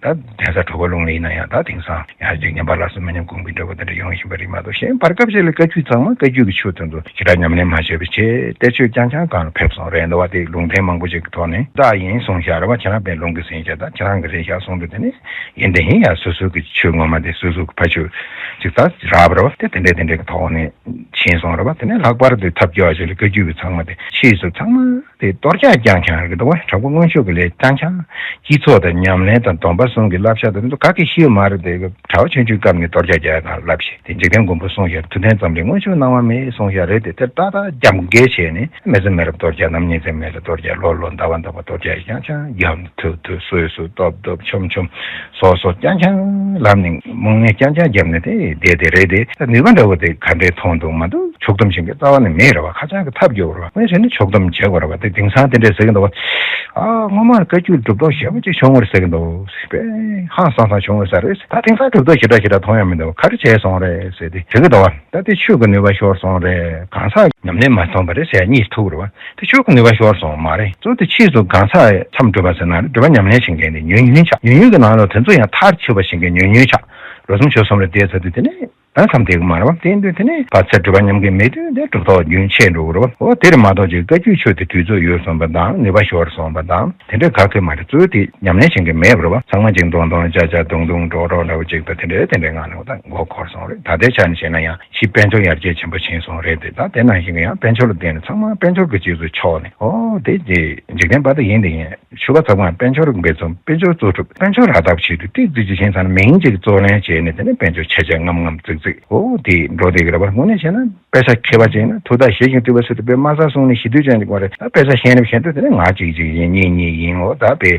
ད་གདན་ས་གྲུབ་པ་ལུང་ལ་ཡིན་ན་ཡང་ད་དེང་སང་ཡང་ཅིག་ཉན་པ་ལ་སོགས་མི་ཉམས་གོང་འཕེལ་འདྲ་བོ་དེ་འདྲ་ཡོང་བཞིན་པ་རེད་མ་གཏོགས། གཞན་བར་སྐབས་ཤིག་ལ་བཀའ་བརྒྱུད་ཚང་མ་བཀའ་བརྒྱུད་ཀྱི་ཆོས་དེ་ཚོ་ཞེ་དྲག་ཉམས་ལེན་མ་བྱས་པའི་ཆེད་གཏེར་ཆོས་རྐྱང་རྐྱང་སྒང་ལ་ཕེབས་སོང་རེད་འདུག་བ། དེ་ལུང་བསྟན་མང་པོ་ཅིག་གི་ཐོག་ནས་རྟགས་ཡིན་གསུངས་བཞག་རེད་བ། ཁྱེད་རང་པའི་ལུང་གི་ཟིན་བྱས་ད་ཁྱེད་རང་གི་རེད་བཞག་གསུངས་འདུག་དེ་ནས་ཡིན་དེ་ཡིན་ཡ། སོ་སོ་གི་ཆོས་ངོ་མ་དེ་སོ་སོ་གི་ཕ་ཆོས་ཅིག་ད་རག་པ་རེད་བ། དེ་དེ་འདྲས་དེ་འདྲས་ཀྱི་ཐོག་ནས་ཕྱིན་སོང་རེད་བ། དེ་ནས་ལྷག་པར་དུ་ཐབས་སྐྱོ་བ་ཞིག་ལ་བཀའ་བརྒྱུད་པའི་ཚང་མ་དེ་ཕྱིས་སུ་ཚང་མ་དེ་གཏོར་རྒྱག་རྐྱང་རྐྱང་རེད་འདུག་བ། དྲག་པོ་མངོན་ཕྱོགས་ཀྱི་ལས་རྐྱང་རྐྱང་། སྤྱི་ཚོགས་དང་ཉམས་ལེན་དང་སྡོམ་པ་གསུམ་གྱི་བསླབ་བྱ་དེ་ཚོ་ག་གེ་ཤེས་མ་རེད་དེ། གྲྭ་བ་ཆུང་ཆུང་སྐབས་ནས་གཏོར་རྒྱག་རྒྱག་ཡ་དང་བསླབ་བྱ་དེ་འཇིག་རྟེན་མགོན་པོ་གསུངས་བཞག་ཐུབ་བསྟན་ཙམ་ལས་མངོན་ཕྱོགས་སྣང་བ་མེད་གསུངས་བཞག་རེད་དེ། དེར་ཏག་ཏག་རྒྱབ་འགལ་བྱས་ནས་མི་ཚེ་མེད་ལ་གཏོར་རྒྱག་ནམ་ཉིན་ཚེ་མེད་ལ་གཏོར་རྒྱག་ལོ་ལོ་ཟླ་བ་ཟླ་བ་གཏོར་རྒྱག་རྐྱང་རྐྱང་རྒྱབ་ནས་ཐུབ་ཐུབ་སོས་སོས་སྟོབས་སྟོབས་ཆོམ་ཆོམ་སོ་སོ་རྐྱང་རྐྱང་ལབ་ནས་དམུང་གནས་རྐྱང་རྐྱང་བརྒྱབ་ནས་དེ་བསྡད་དེ་རེད་དེ། ད་ནུས་པ་འདྲ་བོ་དེ་ག་འདྲས་མཐོང་འདུག་མ་གཏོགས་ཕྱོགས་སྡོམ་བྱེད་མཁན་རྩ་བ་ནས་མེད་རེད་བ། ཁ་བྱང་གི་ཐབས་སྐྱོ་བོ་རེད་བ། དངོས་བྱས་ནས་ཕྱོགས་སྡོམ་བྱེད་དགོས་རེད་བ། དེ་དེང་སང་དེ་འདྲས་ཟེར་གི་འདུག་བ། ཨ་སྔོན་མར་བཀའ་བརྒྱུད་གྲུབ་རྟོག་ཞེ་པོ་ཅིག་བྱུང་བ་རེད་ཟེར་གི་འདུག་བས། ཧང་སང་སང་བྱུང་བ་ཟེར་རེད། ད་དེང་སང་གྲུབ་རྟོག་ཞེ་དྲག་ཞེ་དྲག་མཐོང་ཡ་མི་འདུག་ག་རེ་བྱས་སོང་རེད་ཟེར་ཏེ་ཟེར་གི་འདུག་བ། ད་དེ་ཆོས་ཀྱི་ནུས་པ་ཤོར་སོང་རེད། གང་ཟག་ཉམས་ལེན་མ་ཐོན་པ་རེད་ཟེར་ཡ་གཉིས་ཐུག་རེད་བ། དེ་ཆོས་ཀྱི་ནུས་པ་ཤོར་སོང་མ་རེད། གཙོ་དེ་ཕྱིས་སུ་གང་ཟག་མཚམས་སྒྲུབ་པ་ཟེར་ན་རེད། སྒྲུབ་པ་ཉམས་ལེན་བྱེད་མཁན་དེ་ཉུང་ཉུང་ཆགས། ཉུང་ཉུང་གི་ནང་ལ་དེ་ཚོ་ཡང་མཐར་ཕྱིན་པ་བྱེད་མཁན་ཉུང་ཉུང་ཆགས། ལོ་གསུམ་ཕྱོགས་གསུམ་ལ་བསྡད་ཚར་དུས་དེ་ནས་ད་མཚམས་བསྡད་གི་མ་རེད་བ། དེ་ཡིན་དུས་དེ་ནས་བར་ཆད་སྒྲུབ་པ་ཉམས་མཁན་མེད་དུས་དེ་གྲུབ་རྟོག་རྒྱུན་ཆད་འགྲོ་གི་རེད་བ། འོ་དེར་མ་གཏོགས་ཅིག་བཀའ་བརྒྱུད་ཆོས་དེ་དུས་ཚོད་ཡོལ་སོང་བ་དང་ནུས་པ་ཤོར་སོང་བ་དང་དེ་འདྲ་ག་གེ་མ་རེད། གཙོ་བོ་དེ་ཉམས་ལེན་བྱེད་མཁན་མེད་པ་རེད་བ། ཚང་མ་ཅིག་མདོང་མདོང་ཅ་ཅ་མདུང་མདུང་གྲོགས་གྲོགས་འདྲ་བོ་ཅིག་དང་དེ་འདྲའི་དེ་འདྲའི་ངང་ནས་འོ་ད་མགོ་འཁོར་སོང་རེད། ད་ལྟའི་ཆ་ནས་བཤད་ན་ཡང་ཕྱིས་དཔལ་འབྱོར་ཡར་རྒྱས་ཆེན་པོ་ཕྱིན་སོང་རེད་དེ། ད་དེ་ནང་བཞིན་གྱི་ཡང་དཔལ་འབྱོར་ལ་བརྟེན་ནས་ཚང་མ་དཔལ་འབྱོར་གྱི་རྗེས་སུ་ཕྱོགས་ནས་འོ་དེ་དེ་འཇིག་རྟེན་པ་དེ་ཡིན་དེ་ཡིན། ཆོས་པ་ཚང་མ་དཔལ་འབྱོར་འབད་བརྩོན། དཔལ་འབྱོར་གཙོ་སྒྲུབ། དཔལ་འབྱོར་རག་ཐབས་ཆེད་དུ་ཏིག་ཙི་ཅིག་བྱས་ཙང་མིང་ཅིག་བརྩོན་ལེན་བྱས་ནས་དེ་ནས་དཔལ་འབྱོར་ཆ་ཆེ་ངམ་ངམ་ཙིག་ཙིག་འོ་དེ་འགྲོ་བསྡད་ཀྱི་རེད་པ། དངོས་གནས་བྱས་ན་དཔེ་ཆ་མཁས་པ་ཅིག་ཡིན་ན་ཐུགས་ཐག་བཞེས་ཤིང་བཏུད་པ་ཟེར་དུས་དཔེ་དམའ་ས་གསུངས་ནས་ཞི་དུལ་ཅན་ཅིག་པ་རེད། ད་དཔེ་ཆ་ཤེས་རབ་ཤེས་དུས་དེ་ནས་ང་གཅིག་གཅིག་ཡིན་གཉིས་གཉིས་ཡིན། འོ་ད་དཔེ་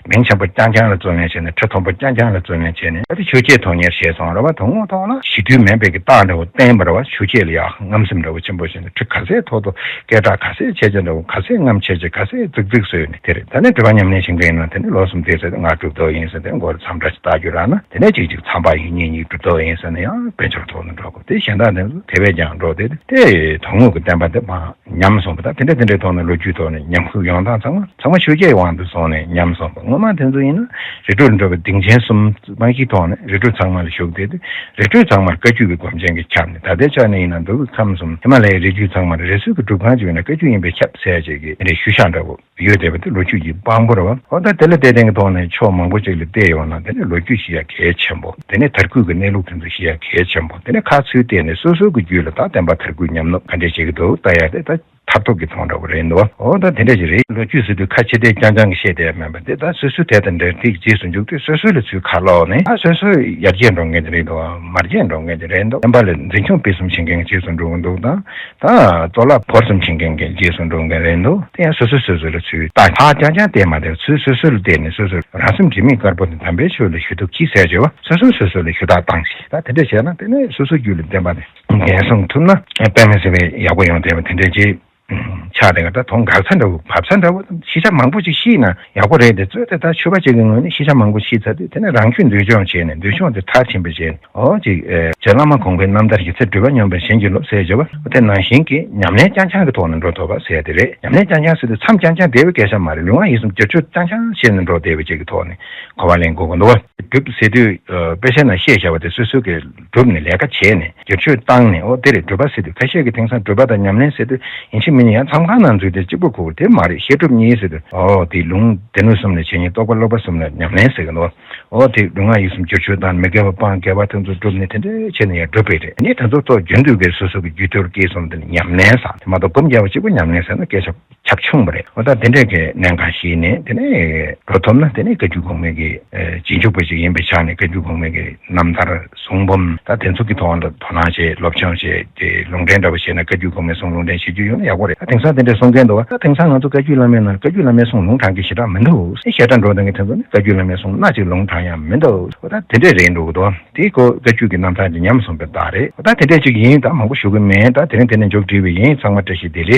མིང་ཆེན་པོ་རྐྱང་རྐྱང་ལ་བརྩོན་ལེན་བྱས་ནས་ཁྲི་མཐོན་པོ་རྐྱང་རྐྱང་ལ་བརྩོན་ལེན་བྱས་ནས་ད་དེ་ཆོས་བརྒྱད་དོན་གཉེར་བྱས་སོང་རེད་པ། དོན་དངོས་ཐོག་ལ་ཞི་དུལ་མིན་པའི་གི་རྟགས་འདྲ་བོ་བསྟན་པ་རེད་པ། ཆོས་བརྒྱད་ལ་ཡང་རྔམ་སེམས་འདྲ་བོ་ཆེན་པོ་བྱས་ནས་ཁྲི་ག་ཚད་མཐོ་མཐོ་སྐད་གྲགས་ག་ཚད་ཆེ་ཆེ་འདྲ་བོ་ག་ཚད་རྔམ་ཆེ་ཆེ་ག་ཚད་ཙིག་ཙིག་བཟོས་ནས་དེ་རེད། ད་ནི་སྒྲུབ་པ་ཉམས་ལེན་བྱེད་མཁན་ཡིན་ན་དེ་ནི་ལོ་གསུམ་བསྡད་ཚར་དུས་ང་གྲུབ་རྟོག་ཡིན་ཟེར་དེ་མགོ་ལ་མཚམས་འདྲ་ཞིག་བཏགས་རྒྱུ་རག་ན་དེ་ནས་གཅིག་གཅིག་མཚམས་པ་ཡིན་གཉིས་གཉིས་གྲུབ་རྟོག་ཡིན་ཟེར་ན་ཡང་དཔལ་འབྱོར་ཐོག་ནས་འགྲོ་དགོས། དེ་གཞན་དག་དེ་ཚོ་དེ་བས་ཀྱང་འགྲོ་དེ་དེ་དོན་དངོས་ཀྱི་བསྟན་པ་དེ་མ་ཉམས་སོང་བ་དང་དེ་འདྲ་དེ་འདྲའི་ཐོག་ནས་ལོ་རྒྱུས་ཐོག་ནས་ཉམས་ཤུགས་ཡོང་སྟངས་ཚང་མ་ཚང་མ་ཆོས་བརྒྱད་དབང་དུ་སོང་ནས་ཉམས་སོང་བ། སྔོན་མ་དེ་ཚོ་ཡིན་ན་རི་ཁྲོད་འགྲོ་བའི་གདེངས་ཆེན་གསུམ་རྨང་གཞིའི་ཐོག་ནས་རི་ཁྲོད་ཚང་མ་ལ་བཞུགས་བསྡད་དུས་རི་ཁྲོད་ཚང་མར་བཀའ་བརྒྱུད་ཀྱི་སྒོམ་ཆེན་གྱིས་ཁྱབ་ནས་ད་ལྟའི་ཆ་ནས་ཡིན་ན་འདུལ་བའི་ཁམས་གསུམ་ཧི་མ་ལ་ཡའི་རི་རྒྱུད་ཚང་མར་རི་སུལ་གྱི་སྒྲུབ་ཁང་ཅིག་ཡོད་ན་བཀའ་བརྒྱུད་ཡིན་པས་ཁྱབ་ཟེར་ཡ་ཅིག་གི་དེ་འདྲའི་ཞུ་ཤག་འདྲ་བོ་ཡོད་བསྡད་པ་དེ་ལོ་རྒྱུས་ཀྱི་དཔང་པོ་རེད་བ། འོ་ད་དེ་ལ་བལྟས་སྟེང་གི་ཐོག་ནས་ཕྱོགས་མང་པོ་ཅིག་ལ་བལྟས་ཡོང་ན་དེ་ནི་ལོ་རྒྱུས་ཤེས་ཡ་གལ་ཆེན་པོ། དེ་ནི་དར་རྒུད་ཀྱི་གནས་ལུགས་དེ་ཚོ་ཤེས་ཡ་གལ་ཆེན་པོ། དེ་ནི་ཁ་ཚུར་བལྟས་ནས་སོ་སོ་གི་རྒྱུད་ལ་ད་བསྟན་པ་དར་རྒུད་ཉམས་ནུབ་ག་འདྲས་བྱེད་ཀྱི་འདུག་ལྟ་ཡ་དེ་ད་མཐར་ཐུག་གི་མཐོང་འདྲ་བོ་རེད་འདུག་འོ་ད་དེ་འདྲས་ཅིག་རེད། ལོ་རྒྱུས་ཟེར་དུས་ཁ་ཕྱི་བལྟས་རྐྱང་རྐྱང་གི་བཤད་བསྡད་མེད་པ་དེ་ད་སོ་སོའི་དེ་དང་འབྲེལ་ཐིག་རྗེས་སུ་འཇུག་དུས་སོ་སོ་ལ་ཚུར་ཁ་ལོག་ནས་ད་སོ་སོ་ཡར་རྒྱས་འགྲོ་མཁན་དེ་རེད་འདུག་མར་རྒྱས་འགྲོ་མཁན་དེ་རེད་འདུག་བསྟན་པ་ལ་འཛིན་སྐྱོང་སྤེལ་གསུམ་བྱེད་མཁན་གྱི་རྗེས་སུ་འགྲོ་གི་འདུག་དང་། ད་གཙུག་ལག་བོར་གསུམ་བྱེད་མཁན་གྱི་རྗེས་སུ་འགྲོ་མཁན་རེད་འདུག་དེ་ཡང་སོ་སོ་སོ་སོ་ལ་ཚུར་ལྟ་ཧ་ཅང་ཅང་བལྟས་མ་བསྡད་ཚུར་སོ་སོ་ལ་བལྟས་ནས་སོ་སོ་རང་སེམས་དྲི་མེད་དཀར་པོ་དེ་དམ་པའི་ཆོས་ལ་ཞུ་ཐུབ་ཀྱིས་ཟེར་བྱས་པ་སོ་སོ་སོ་སོ་ལ་ཞུ་དག་བཏང་ཞིག་ད་དེ་འདྲ་བྱས་ན་དེ་ནས་སོ་སོ་རྒྱུད་ལ་བསྟན་པ་དེ་འགན་སྲུང་ཐུབ་ན་དཔེ་མི་སྲིད་པའི་ཡག་པོ་ཡོང་བསྡད་པ་དེ་འདྲ་ཅིག་ཆགས་དེ་ག་ད་དོན་འགག་ཚ་འདྲ་བོ་བབ་ཚ་འདྲ་བོ་ཤེས་བྱ་མང་པོ་ཅིག་ཤེས་ན་ཡག་པོ་རེད་དེ། གཙོས་དེ་ད་ཆོས་པ་ཅིག་གི་ངོས་ནས་ཤེས་བྱ་མང་པོ་ཤེས་ཚར་དུས་དེ་ནས་རང་རྒྱུད་འདུལ་སྦྱོང་བྱས་ནས་འདུལ་སྦྱོང་དེ་མཐར་ཕྱིན་པ་བྱས་ནས། ཨོ་ཅིག་ཨེ་རྗེ་བླ་མ་གོང་མའི་རྣམ་ཐར་གྱི་ཚེ་སྒྲུབ་པ་སྙོམས་པར་ཞེན་གྱིས་རློབ་ཟེར་བྱ་བ་དེ་ནང་བཞིན་གྱི་ཉམས་ལེན་རྐྱང་རྐྱང་གི་ཐོག་ནས་འགྲོ་ཐུབ་པ་ཟེར་དེ་རེད། ཉམས་ལེན་རྐྱང་རྐྱང་ཟེར་དུས་མཚམས་རྐྱང་རྐྱང་བསྡད་པའི་སྐད་ཆ་མ་རེད། ལུས་ངག་ཡིད་གསུམ་བསྒྱུར་བཅོས་རྐྱང་རྐྱང་བྱས་ནས་འགྲོ་བསྡད་པ་ཅིག་གི་ཐོག་ནས་གོ་བ་ལེན་དགོས་ཀྱི་འདུག་བ། སྒྲུབ་ཟེར་དུས་ཨ་དཔེ་ཆ་ནང་བཤད་བྱ་བ་དེ་སོ་སོ་གིས་སྒྲུབ་ནས་ལས་ཀ་བྱས་ནས་བསྒྱུར་བཅོས་བཏང་ནས་ཨོ་དེ་རེད་སྒྲུབ་པ་ཟེར་དུས། ཁ་ཤས་ཀྱིས་དེང་སང་སྒྲུབ་པ་དང་ཉམས་ལེན་ཟེར་དུས་ཡིན་གཅིག་མིན་གཅིག་ཡང་མཚམས་ཁང་ནང་འཛུལ་ཏེ་གཅིག་པུ་ཁུག་དེ་མ་རེད། བཤད་སྒྲུབ་གཉིས་ཟེར་དུས་ཨོ་དེ་ལུང་སྡེ་སྣོད་གསུམ་ལ་བྱེད་ཉིད་རྟོགས་པ་སློབ་པ་གསུམ་ལ་ཉམས་ལེན་ཟེར་གི་འདུག་ཨོ་དེ་ལུས་ངག་ཡིད་གསུམ་བསྒྱུར་བཅོས་དང་མི་དགེ་བ་སྤང་དགེ་བ་དེ་ཚོ་སྒྲུབ་ནས་དེ་འདྲ་བྱས་ནས་ཡང་སྒྲུབ་པ་རེད། ཨ་ནི་དེ་ཚོ་ཐོག་རྒྱུན་དུ་གི་སོ་སོ་གི་རྒྱུད་སྟོབས་སྐྱེས་སོང་དེ་ནི་ཉམས་ལེན་ཟེར་དེ་མ་གཏོགས་སྒོམ་རྒྱག་པ་གཅིག་པུ་ཉམས་ལེན་ཟེར་ན་སྐད་ཆ་ཁྱབ་ཆུང་བ་རེད། འོ་ད་དེ་འདྲས་ཀྱི་གནད་འགག་ཤེས་ནས་དེ་ནས་འགྲོ་ཐུབ་ན་དེ་ནས་བཀའ་བརྒྱུད་གོང་མའི་གི་རྗེས་འཇུག་པ་ཞིག་ཡིན་པའི་ཆ་ནས་བཀའ་བརྒྱུད་གོང་མའི་གི་རྣམ་ཐར་གསུང་འབུམ་ད་དེ་ཚོ་གི་ཐོག་ལ་དོ་སྣང་བྱས་སློབ་སྦྱོང་བྱས་དེ་ལུང་འདྲེན་འདྲ་པོ་བྱས་ན་བཀའ་བརྒྱུད་གོང་མའི་གསུང་ལུང་འདྲེན་བྱེད་རྒྱུ་ཡོད་ན་ཡག་པོ་རེད། ད་དེང་སང་དེ་འདྲས་གསུང་མཁན་འདུག་བ། ད་དེང་སང་ང་ཚོ་བཀའ་བརྒྱུད་བླ་མའི་ནང་བཀའ་བརྒྱུད་བླ་མའི་གསུང་ལུང་དྲངས་མཁན་ཞེ་དྲག་མི་འདུག་ཨེ་ཞེ་དྲག་འགྲོ་བསྡད་མཁན་དེ་ཚོ་ནི་བཀའ་བརྒྱུད་བླ་མའི་གསུང་སྣ་གཅིག་ལུང་དྲངས་ཡ་མི་འདུག་འོ་ད་དེ་འདྲས་རེད་འགྲོ་གི་འདུག་དེའི་སྐོར་བཀའ་བརྒྱུད་ཀྱི་རྣམ་ཐར་གྱི་ཉམས་གསུངས་པའི་རྟགས་རེད། ད་དེ་འདྲས་ཅིག་ཡིན། ད་མང་པོ་ཞུ་གི་མེད། ད་དེ་རིང་དེ་ནས་མཇུག་སྒྲིལ་བའི་ཡིན། ཚང་མ་བཀྲ་ཤིས་བདེ་ལེགས།